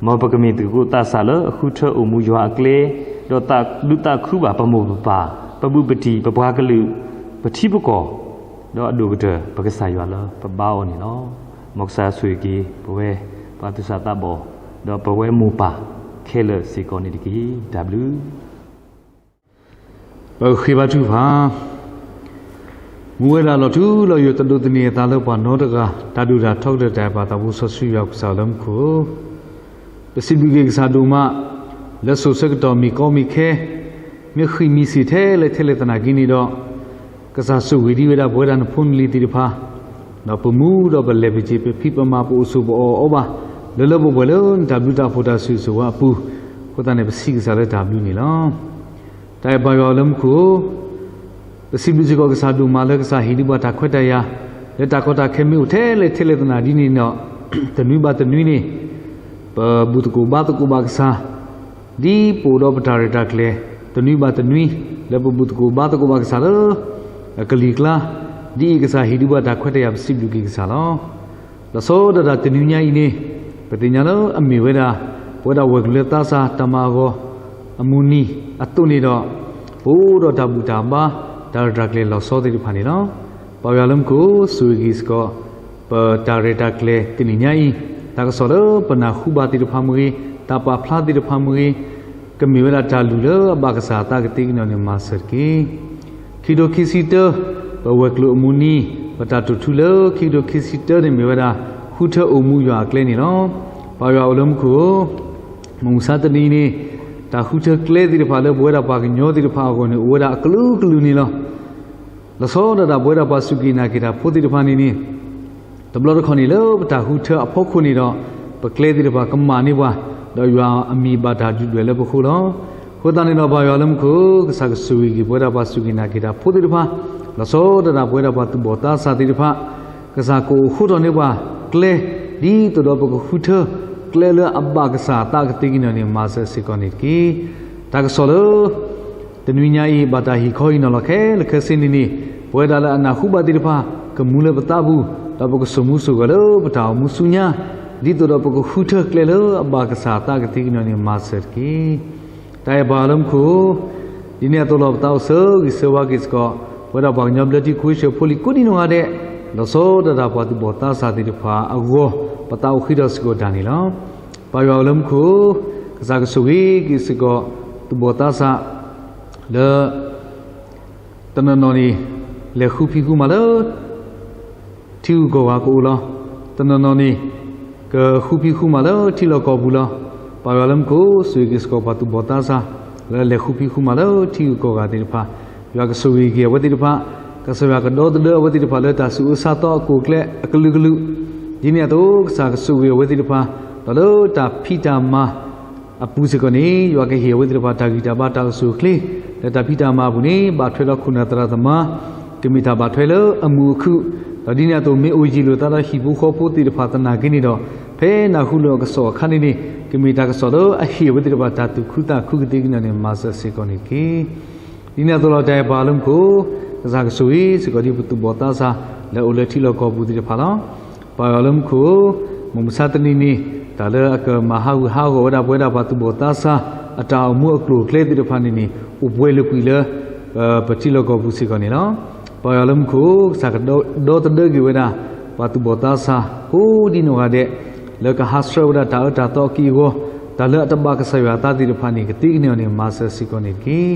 မ်ပကမ့ၢ်သကိးသးစၢ်လၢအဃုထၢအိၣ်မူယွၤအကျဲ, ဒီးသးဒုးသးခုဘၣ်ပမိၢ်ပပၢ်, ပဘူးပတံၢ်, ပပှၤကလုာ်, ပထံပကီၢ်, ဒီးအဒိၣ်ကတၢၢ် ပကစၢ်ယွၤလၢပဘါအီၤန့ၣ်လီၤ. မ်ကစၢ်ဆိၣ်ဂ့ၤက့ၤ ပဝဲပှၤသူၣ်စၢ်သးဘီၣ်, ဒီးပဝဲမိၢ်ပၢ် ခဲလၢာ်စ့ၢ်ကီးန့ၣ်တက့ၢ်. တၢ်ဘျုး ပဃ့ဘါထုကဖၣ်. မူဝဲဒၣ်လီၤထူလီၤယိာ်တဒိးသန့ၤအသးလၢပှၤနီတဂၤ တၢ်ဒုၣ်တၢ်ထီကတၢၢ်တၢ်အဲၣ်ပၢ်သးဘိစီဆှံယွၤကစၢ်လၢမူခိၣ်ဧၢ, ပစံးဘျုးက့ၤကစၢ်ဒိၣ်မး လၢစိၤဆၢကတီၢ်မ့ၢ်ကီမ့ၢ်ခဲ မ့ၢ်ဃံးမံၤဆံးထဲလဲၣ်ထဲလဲၣ်သနာ်က့န့ၣ်ဒီး ကစၢ်ဆိၣ်ဂ့ၤဒံးဝဲဒၣ်ပဝဲဒၣ်နဖိနလံၤသ့ၣ်တဖၣ်, ဒီးပမူဒီးပလဲၤပူၤစ့ၢ် ပဖံးပမၤ ပအိၣ်ဆိးပအီၣ်အီၤဘၣ် လၢလၢပှဲၤပှဲၤလၢနတၢ်ဘျုးတၢ်ဖှိၣ်တၢ်ဆိၣ်ဂ့ၤဆိၣ်ဝါအပူၤ, အဃိသတးန့ၣ် ပစံးကစၢ်လၢတၢ်ဘျုးန့ၣ်လီၤ. တၢ်အဲၣ်ပၢ်ယွၤလၢမူခိၣ်ဧၢ, ပစံးဘျုးစ့ၢ်ကီးကစၢ်ဒိၣ်မးလၢကစၢ်ဟ့ၣ်ဒံးပှၤတၢ်ခွဲးတၢ်ယာ် လၢတၢ်ကီတၢ်ခဲမ့ၢ်အိၣ်ထဲလဲၣ်ထဲလဲၣ်သနာ်က့န့ၣ်ဒီး တနွံဘၣ်တနွံန့ၣ် ပဘူၣ်သကိးဘါသကိးဘၣ်ကစၢ် ဒ်ပအိၣ်ဒီးပတၢ်ရဲၣ်တၢ်ကျဲၤ တနွံဘၣ်တနွံ လၢပဘူၣ်သကိးဘါသကိးဘၣ်ကစၢ်လၢ အကလံၤကျါ, ဒ်အံၤကစၢ်ဟ့ၣ်ဒံးပှၤတၢ်ခွဲးတၢ်ယာ် ပစံးဘျုးက့ၤကစၢ်လီၤ. လီၤဆီဒၣ်တၢ်တနွံညါအံၤန့ၣ် ပသ့ၣ်ညါလၢအမ့ၢ်ဝဲဒၣ် ပဝဲဒၣ်ဝဲၤကျိၤလၢသးစၢ်တၢ်မၤအဂီၢ် အမုၢ်နံၤအသိးန့ၣ်ဒီး ပအိၣ်ဒီးတၢ်ဘူၣ်တၢ်ဘါ တၢ်ရဲၣ်တၢ်ကျဲၤလီၤဆီသ့ၣ်တဖၣ်န့ၣ်လီၤ. ပၢ်ယွၤလၢမူခိၣ် ဆိၣ်ဂ့ၤက့ၤစ့ၢ်ကီး ပတၢ်ရဲၣ်တၢ်ကျဲၤတနံၤညါအံၤ, တၢ်ကစီၣ်လၢပနၢ်ဟူဘၣ်သ့ၣ်တဖၣ်မ့ၢ်ဂ့ၤ, တၢ်ပာ်ဖျါသ့ၣ်တဖၣ်မ့ၢ်ဂ့ၤ, ကမ့ၢ်ဝဲဒၣ်တၢ်လုၢ်လၢအဘၣ်ကစၢ်အသးကသ့ကညီၤန့ၣ် မၤစၢၤတက့ၢ်. ခံကထိခံဆံတၢ ပဝဲၤကျိၤအမုၢ်နံၤ, ပတၢ်တိာ်ထူလၢခံကထိခံဆံတၢန့ၣ်မ့ၢ်ဝဲဒၣ် ဃုထၢအိၣ်မူယွၤအကျဲန့ၣ်လီၤ. ပၢ်ယွၤအိၣ်လၢမူခိၣ်ဧၢ, မုၢ်မဆါတနံၤန့ၣ် တၢ်ဃုထၢကျဲသ့ၣ်တဖၣ်လၢပဝဲဒၣ်ပှၤကညီသ့ၣ်တဖၣ်အဂီၢ်န့ၣ် အိၣ်ဝဲဒၣ်အကလုာ်ကလုာ်န့ၣ်လီၤ. လီၤဆီဒၣ်တၢ်ပဝဲဒၣ်ပှၤစူၢ်က့ၤနာ်က့ၤတၢ်ဖိသ့ၣ်တဖၣ်န့ၣ်န့ၣ် တဘျီတခီၣ်န့ၣ်လၢပတၢ်ဃုထၢအဖီခိၣ်န့ၣ်ဒီး ပကျဲသ့ၣ်တဖၣ်ကမၣ်န့ၢ်ပှၤ, ဒီးယွၤအမံၤဘၣ်တၢ်ဒုၣ်ဒွဲၣ်လၢပဃိလီၤ. အဃိသတးန့ၣ်ဒီးပၢ်ယွၤလၢမူခိၣ် ကစၢ်ကဆိၣ်ဂ့ၤက့ၤပဝဲဒၣ်ပှၤစူၢ်က့ၤနာ်က့ၤတၢ်ဖိသ့ၣ်တဖၣ်, လီၤဆီဒၣ်တၢ်ပဝဲဒၣ်ပှၤသူၣ်ဘီၣ်သးစၢ်သ့ၣ်တဖၣ်, ကစၢ်ကအိၣ်ဃိထီၣ်န့ၢ်ပှၤကျဲ ဒ်သိးဒီးပကဃုထၢကျဲလၢအဘၣ်ကစၢ်အသးကသ့ကညီၤန့ၣ် မၤစၢၤစ့ၢ်ကီးန့ၣ်တက့ၢ်. တၢ်ကစီၣ်လၢ တနွံညါအံၤ ဘၣ်တၢ်ဟ့ၣ်ခီဟ့ၣ်နီၤလီၤခဲလၢာ်ခဲဆ့န့ၣ်န့ၣ် ပဝဲဒၣ်လၢအနၢ်ဟူဘၣ်သ့ၣ်တဖၣ် ကမူလၢပသးပူၤ, ဒီးပကဆိၣ်မူဆိၣ်ဂီၤလၢပတၢ်အိၣ်မူဆူညါ, ဒ်သိးဒီးပကဃုထၢကျဲလၢအဘၣ်ကစၢ်အသးကသ့ကညီၤန့ၣ် မၤစၢၤတက့ၢ်. တၢ်အဲၣ်ပၢ်လၢမူခိၣ်ဧၢ, ဒ်န့ၣ်အသိးလီၤ ပသးအိၣ်ဆၢဂ့ၤဆၢဝါက့ၤစ့ၢ်ကီး ပဝဲဒၣ်ပှၤကညီဘျၢထံခဝ့ၡၢၣ်ဖိလံၤကိးဒံနီၢ်ဂၤဒဲး, လီၤဆီဒၣ်တၢ်ပှၤသူၣ်ဘီၣ်သးစၢ်သ့ၣ်တဖၣ်အဂီၢ် ပသးအိၣ်ဃ့ထီၣ်စ့ၢ်ကီးဒၣ်န့ၣ်လီၤ. ပၢ်ယွၤလၢမူခိၣ်ဧၢ, ကစၢ်ကဆိၣ်ဂ့ၤက့ၤစ့ၢ်ကီး သူၣ်ဘီၣ်သးစၢ် လၢ တနီၤနီၤန့ၣ် လဲၤဃုဖံးဃုမၤလၢ ထံဂုၤကီၢ်ဂၤကအိၣ်လီၤ. တနီၤနီၤန့ၣ် ကဃုဖံးဃုမၤလၢထံလီၢ်ကီၢ်ပူၤလီၤ. ပၢ်ယွၤလၢမူခိၣ် ဆိၣ်ဂ့ၤက့ၤစ့ၢ်ကီးပှၤသူၣ်ဘီၣ်သးစၢ် လၢလဲၤဃုဖံးဃုမၤလၢထံဂုၤကီၢ်ဂၤသ့ၣ်တဖၣ်, ယွၤကဆိၣ်ဂ့ၤက့ၤအဝဲသ့ၣ်တဖၣ်, ကစၢ်ယွၤကဒီသဒၢအဝဲသ့ၣ်တဖၣ်လၢတၢ်ဆူးအၢဆါသီအကိၣ်ကျဲအကလုာ်ကလုာ်, ဒ်န့ၣ်အသိး ကစၢ်ကဆိၣ်ဂ့ၤအဝဲသ့ၣ်တဖၣ် ဒီးလၢတၢ်ဖံးတၢ်မၤ အပူၤစ့ၢ်ကီးန့ၣ် ယွၤကဟ့ၣ်အဝဲသ့ၣ်တဖၣ်တၢ်ဂံၢ်တၢ်ဘါတၢ်အိၣ်ဆူၣ်အိၣ်ချ့, လၢတၢ်ဖံးတၢ်မၤအပူၤန့ၣ် ဘၣ်ထွဲဒီးခိၣ်နၢ်သရၣ်သမါ, ကမ့ၢ်တၢ်ဘၣ်ထွဲလၢအမုာ်အခုၣ်, ဒီးဒ်န့ၣ်အသိး မ့ၢ်အိၣ်ယံာ်လိာ်သးဒီးဟံၣ်ဖိဃီဖိသ့ၣ်တဖၣ်သနာ်က့န့ၣ်ဒီး ဖဲနၢ်ဟူလိာ်အကစီၣ်အခါန့ၣ်န့ၣ် ကမ့ၢ်တၢ်ကစီၣ်လၢအဟ့ၣ်အဝဲသ့ၣ်တဖၣ်တၢ်သူၣ်ခုသးခုကသ့ကညီၤန့ၣ် မၤစၢၤစ့ၢ်ကီးန့ၣ်တက့ၢ်. ဒ်န့ၣ်အသိးလီၤ တၢ်အဲၣ်ပၢ်လၢမူခိၣ်, ကစၢ်ကဆိၣ်ဂ့ၤစ့ၢ်ကီးဒ်ပသူၣ်ဘီၣ်သးစၢ် လၢအိၣ်လၢထံလီၢ်ကီၢ်ပူၤသ့ၣ်တဖၣ်လီၤ. ပၢ်ယွၤလၢမူခိၣ်, မုၢ်မဆါတနံၤန့ၣ် တၢ်လၢအကမၤဟးဂူာ်ဟးဂီၤဝဲဒၣ်ပဝဲဒၣ်ပှၤသူၣ်ဘီၣ်သးစၢ် အတၢ်အိၣ်မူအကျိၤအကျဲသ့ၣ်တဖၣ်န့ၣ်န့ၣ် အိၣ်ပှဲၤလိာ်ကွံာ်လၢ ပထံလီၢ်ကီၢ်ပူၤစ့ၢ်ကီးန့ၣ်လီၤ. ပၢ်ယွၤလၢမူခိၣ်, ကစၢ်ကဒီသဒၢက့ၤဝဲဒၣ် ပှၤသူၣ်ဘီၣ်သးစၢ် ကိးဒံနီၢ်ဂၤဒဲး လၢကဟးဆှၢဝဲဒၣ်တၢ်အၢတၢ်သီအက့ၢ်အဂီၤ, တၢ်လၢအတဘၣ်ကစၢ်ယွၤအသးသ့ၣ်တဖၣ်န့ၣ် ကသ့ကညီၤန့ၣ် မၤစၢၤစ့ၢ်ကီးန့ၣ်တက့ၢ်.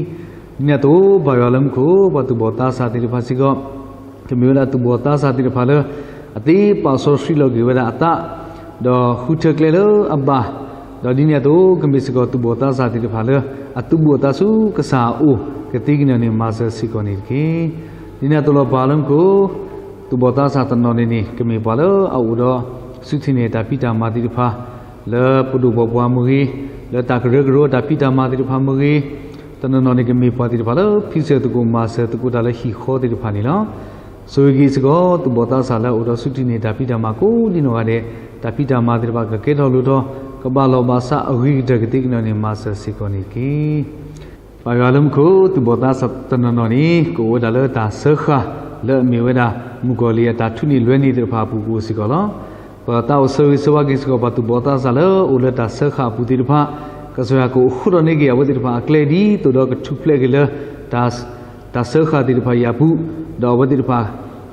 ဒ်န့ၣ်အသိး ပၢ်ယွၤလၢမူခိၣ်, ပှၤသူၣ်ဘီၣ်သးစၢ်သ့ၣ်တဖၣ်စ့ၢ်ကီး ကမ့ၢ်ဝဲဒၣ်သူၣ်ဘီၣ်သးစၢ်သ့ၣ်တဖၣ်လၢ အသ့ပာ်စီဆှံလီၤက့ၤဝဲဒၣ်အသး, ဒီးဃုထၢကျဲလၢအဘၣ်, ဒီးဒ်န့ၣ်အသိး ကမ့ၢ်စ့ၢ်ကီးသူၣ်ဘီၣ်သးစၢ်သ့ၣ်တဖၣ်လၢ အသုးဘူးအသးဆူကစၢ်အအိၣ် ကသ့ကညီၤန့ၣ် မၤစၢၤစ့ၢ်ကီးန့ၣ်တက့ၢ်. ဒ်န့ၣ်အသိးလီၤ ပၢ်လၢမူခိၣ်, သူၣ်ဘီၣ်သးစၢ်တနီၤန့ၣ်န့ၣ် ကမ့ၢ်ပှၤလၢအအိၣ်ဒီး စူၢ်ထံၣ်န့ၢ်တၢ်ဖံးတၢ်မၤသ့ၣ်တဖၣ် လၢပဒိၣ်ပှၤပှၤမ့ၢ်ဂ့ၤ, လၢတၢ်ကရၢကရိတၢ်ဖံးတၢ်မၤသ့ၣ်တဖၣ်မ့ၢ်ဂ့ၤ, တနီၤနီၤန့ၣ် ကမ့ၢ်ပှၤသ့ၣ်တဖၣ်လၢဖံးစၢၤသကိးမၤစၢၤသကိးတၢ်လၢဟံၣ်ဃီသ့ၣ်တဖၣ်န့ၣ်လီၤ. ဆိၣ်ဂ့ၤက့ၤစ့ၢ်ကီး သူၣ်ဘီၣ်သးစၢ်လၢအအိၣ်ဒီးစူၢ်ထံၣ်န့ၢ်တၢ်ဖံးတၢ်မၤကိးဒံနီၢ်ဂၤဒဲး, တၢ်ဖံးတၢ်မၤသ့ၣ်တဖၣ်ကကဲထီၣ်လိၣ်ထီၣ်, ကဘၣ်လီၢ်ဘၣ်စးအဂ့ၤကတၢၢ်ကသ့ကညီၤန့ၣ် မၤစၢၤစ့ၢ်ကီးန့ၣ်တက့ၢ်. ပၢ်ယွၤလၢမူခိၣ်, သူၣ်ဘီၣ်သးစၢ်တနီၤနီၤန့ၣ် ကအိၣ်ဝဲဒၣ်လၢတၢ်စၢဃာ် လၢအမ့ၢ်ဝဲဒၣ် မုၣ်ကီၢ်လံၢ်အတၢ်ထူးန့ၢ်လွဲန့ၢ်သ့ၣ်တဖၣ်အပူၤ ကအိၣ်စ့ၢ်ကီးလီၤ. ပသးအိၣ်ဆၢဂ့ၤဆၢဝါက့ၤစ့ၢ်ကီး ပှၤသူၣ်ဘီၣ်သးစၢ်လၢအိၣ်လၢတၢ်စၢဃာ်အပူၤသ့ၣ်တဖၣ်, ကစၢ်ယွၤကအိၣ်ဃိထီၣ်န့ၢ်က့ၤအဝဲသ့ၣ်တဖၣ်အကျဲ ဒ်သိးဒီးကထူၣ်ဖျဲးက့ၤလၢ တၢ်စၢဃာ်သ့ၣ်တဖၣ်အံၤအပူၤ, ဒီးအဝဲသ့ၣ်တဖၣ်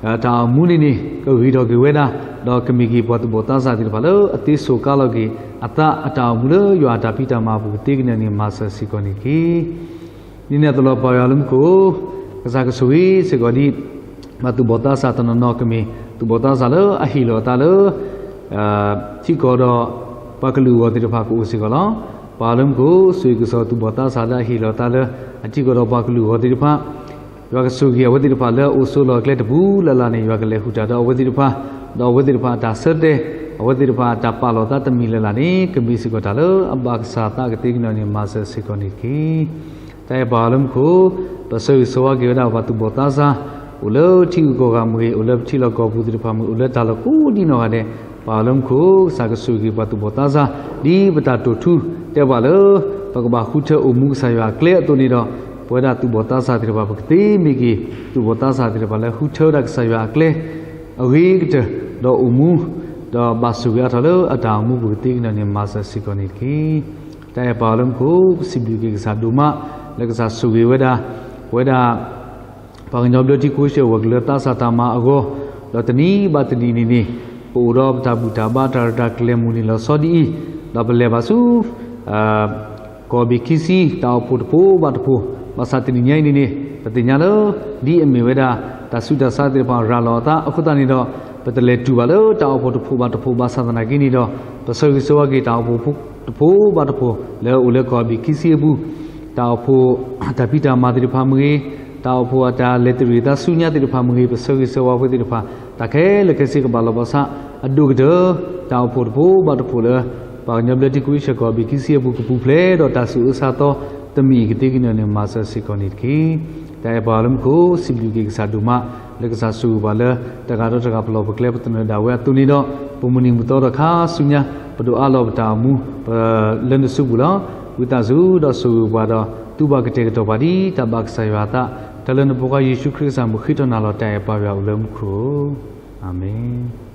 တၢ်အိၣ်မူန့ၣ်န့ၣ် ကဂ့ၤထီၣ်က့ၤဝဲဒၣ်, ဒီးကမ့ၢ်က့ၤပှၤသူၣ်ဘီၣ်သးစၢ်သ့ၣ်တဖၣ်လၢအသ့စိာ်ကါလီၤက့ၤအသးအတၢ်အိၣ်မူလၢယွၤအတၢ်ဖံးတၢ်မၤအပူၤကသ့ကညီၤန့ၣ် မၤစၢၤစ့ၢ်ကီးန့ၣ်တက့ၢ်. ဒ်န့ၣ်အသိးလီၤ ပၢ်ယွၤလၢမူခိၣ်, ကစၢ်ကဆိၣ်ဂ့ၤစ့ၢ်ကီးဒ် ပှၤသူၣ်ဘီၣ်သးစၢ်တနီၤနီၤကမ့ၢ် သူၣ်ဘီၣ်သးစၢ်လၢအဟ့ၣ်လီၤအသးလၢ ထံကီၢ်ဒီး ပှၤကလုာ်အဂီၢ်သ့ၣ်တဖၣ်ကအိၣ်စ့ၢ်ကီးလီၤ. ပၢ်လၢမူခိၣ် ဆိၣ်ဂ့ၤကစီၤသူၣ်ဘီၣ်သးစၢ်လၢအဟ့ၣ်လီၤအသးလၢ အထံကီၢ်ဒီးပှၤကလုာ်အဂီၢ်သ့ၣ်တဖၣ်, ယွၤကဆိၣ်ဂ့ၤအဝဲသ့ၣ်တဖၣ်လၢအအိၣ်ဆိးလီၤအကျဲတပူၤလၢ်လၢ်န့ၣ် ယွၤကလဲၤဃုာ်တၢ်ဒီးအဝဲသ့ၣ်တဖၣ်, ဒီးအဝဲသ့ၣ်တဖၣ်အတၢ်ဆၢတဲာ်, အဝဲသ့ၣ်တဖၣ်အတၢ်ပာ်လီၤသးတမံၤလၢ်လၢ်န့ၣ် ကမ့ၢ်စ့ၢ်ကီးတၢ်လၢအဘၣ်ကစၢ်သးကသ့ကညီၤန့ၣ် မၤစၢၤစ့ၢ်ကီးန့ၣ်တက့ၢ်. တၢ်အဲၣ်ပၢ်လၢမူခိၣ်, ပဆၢဂ့ၤဆၢဝါက့ၤဝဲဒၣ်ပှၤသူၣ်ဘီၣ်သးစၢ်, အိၣ်လၢထံဂုၤကီၢ်ဂၤမ့ၢ်ဂ့ၤ, အိၣ်လၢပထံလီၢ်ကီၢ်ပူၤသ့ၣ်တဖၣ်မ့ၢ်ဂ့ၤ, အိၣ်လၢတၢ်လီၢ်ကိးဒံနီၢ်ဂၤဒဲး, ပၢ်လၢမူခိၣ် ကစၢ်ကဆိၣ်ဂ့ၤပှၤသူၣ်ဘီၣ်သးစၢ်, ဒ်ပတၢ်တိာ်ထူတဲဘၣ်လၢ ပကဘၣ်ဃုထၢအိၣ်မူကစၢ်ယွၤအကျဲအသိးန့ၣ်ဒီး, ပဝဲဒၣ်သူၣ်ဘီၣ်သးစၢ်သ့ၣ်တဖၣ် ပကသ့မ့ၢ်က့ၤ သူၣ်ဘီၣ်သးစၢ်သ့ၣ်တဖၣ်လၢဃုထၢဝဲဒၣ်ကစၢ်ယွၤအကျဲ အဂ့ၤကတၢၢ်, ဒီးအိၣ်မူ, ဒီးဘၣ်ဆိၣ်ဂ့ၤအါထီၣ်လၢအတၢ်အိၣ်မူပူၤကသ့ကညီၤန့ၣ် မၤစၢၤစ့ၢ်ကီးန့ၣ်တက့ၢ်. တၢ်အဲၣ်ပၢ်လၢမူခိၣ် ပစံးဘျုးက့ၤကစၢ်ဒိၣ်မး လၢကစၢ်ဆိၣ်ဂ့ၤဝဲဒၣ်, ပဝဲဒၣ် ပှၤကညီဘျၢထံခဝ့ၡၢၣ်ဝဲၤကျိၤလၢသးစၢ်တၢ်မၤအဂီၢ်, ဒီးတနံၤဘၣ်တနံၤန့ၣ်န့ၣ်, ပအိၣ်ဒီးပတၢ်ဘူၣ်တၢ်ဘါတၢ်ရဲၣ်တၢ်ကျဲၤမုၢ်နံၤလီၤဆီဒ်အံၤ, ဒီးပလဲၤဘၣ်ဆူ ကီၢ်ဘ့ၣ်ခံဆံ တၢ်အိၣ်ဖှိၣ်တဖိဘၣ်တဖိ, ဘၣ်ဆၣ်တနံၤညါအံၤန့ၣ်န့ၣ် ပသ့ၣ်ညါလၢ ဒ်အမ့ၢ်ဝဲဒၣ် တၢ်ဆူးတၢ်ဆါသ့ၣ်တဖၣ်ရၤလီၤအသးအဃိသတးန့ၣ်ဒီး, ပတလဲၤတုၤဘၣ်လၢတၢ်အိၣ်ဖှိၣ်တဖိဘၣ်တဖိဘၣ်ဆၣ်သနာ်က့န့ၣ်ဒီး, ပဆၢဂ့ၤဆၢဝါက့ၤတၢ်အိၣ်ဖှိၣ်တဖိဘၣ်တဖိ လၢအအိၣ်လၢကီၢ်ဘ့ၣ်ခံဆံအပူၤ, တၢ်အိၣ်ဖှိၣ် တၢ်ဖံးတၢ်မၤသ့ၣ်တဖၣ်မ့ၢ်ဂ့ၤ, တၢ်အိၣ်ဖှိၣ်အတၢ်လဲၤတရံးသးဆူညါသ့ၣ်တဖၣ်မ့ၢ်ဂ့ၤ, ပဆၢဂ့ၤဆၢဝါဝဲသ့ၣ်တဖၣ် တၢ်ခဲလၢာ်ခဲဆ့ကဘၣ်လီၤဘၣ်ဆၣ်, အဒိၣ်ကတၢၢ် တၢ်အိၣ်ဖှိၣ်တဖိဘၣ်တဖိလၢ ပှၤကညီဘျၢထံခဝ့ၡၢၣ်ကီၢ်ဘ့ၣ်ခံဆံအပူၤကပူၤဖျဲးဒီးတၢ်ဆူးအၢဆါသီ တမံၤအံၤကသ့ကညီၤန့ၣ် မၤစၢၤစ့ၢ်ကီးန့ၣ်တက့ၢ်. တၢ်အဲၣ်ပၢ်လၢမူခိၣ် စံးဘျုးက့ၤကစၢ်ဒိၣ်မး လၢကစၢ်ဆိၣ်ဂ့ၤပှၤလၢ တဂၤဒီးတဂၤပလီၢ်ပကျဲပသနၢၣ်ဒၣ်ဝဲအသိးန့ၣ်ဒီး, ပမုၢ်နံၤမုၢ်သီဒီးခါဆူညါ ပဒိးအးလီၤပတၢ်အိၣ်မူ ပလၢနစုပူၤလီၤ. ဝံသးစူၤဒီးဆိၣ်ဂ့ၤပှၤဒီး တူၢ်ဘၣ်ကတဲာ်ကတီၤပှၤဒ်တၢ်ဘၣ်ကစၢ်ယွၤအသး, တၢ်လၢနဖိခွါယ့ၣ်ၡူးခရံာ်ကစၢ်မုၢ်ဃ့ထီၣ်နၤလီၤ. တၢ်အဲၣ်ပၢ်ယွၤအိၣ်လၢမူခိၣ်, အၤမ့ၣ်.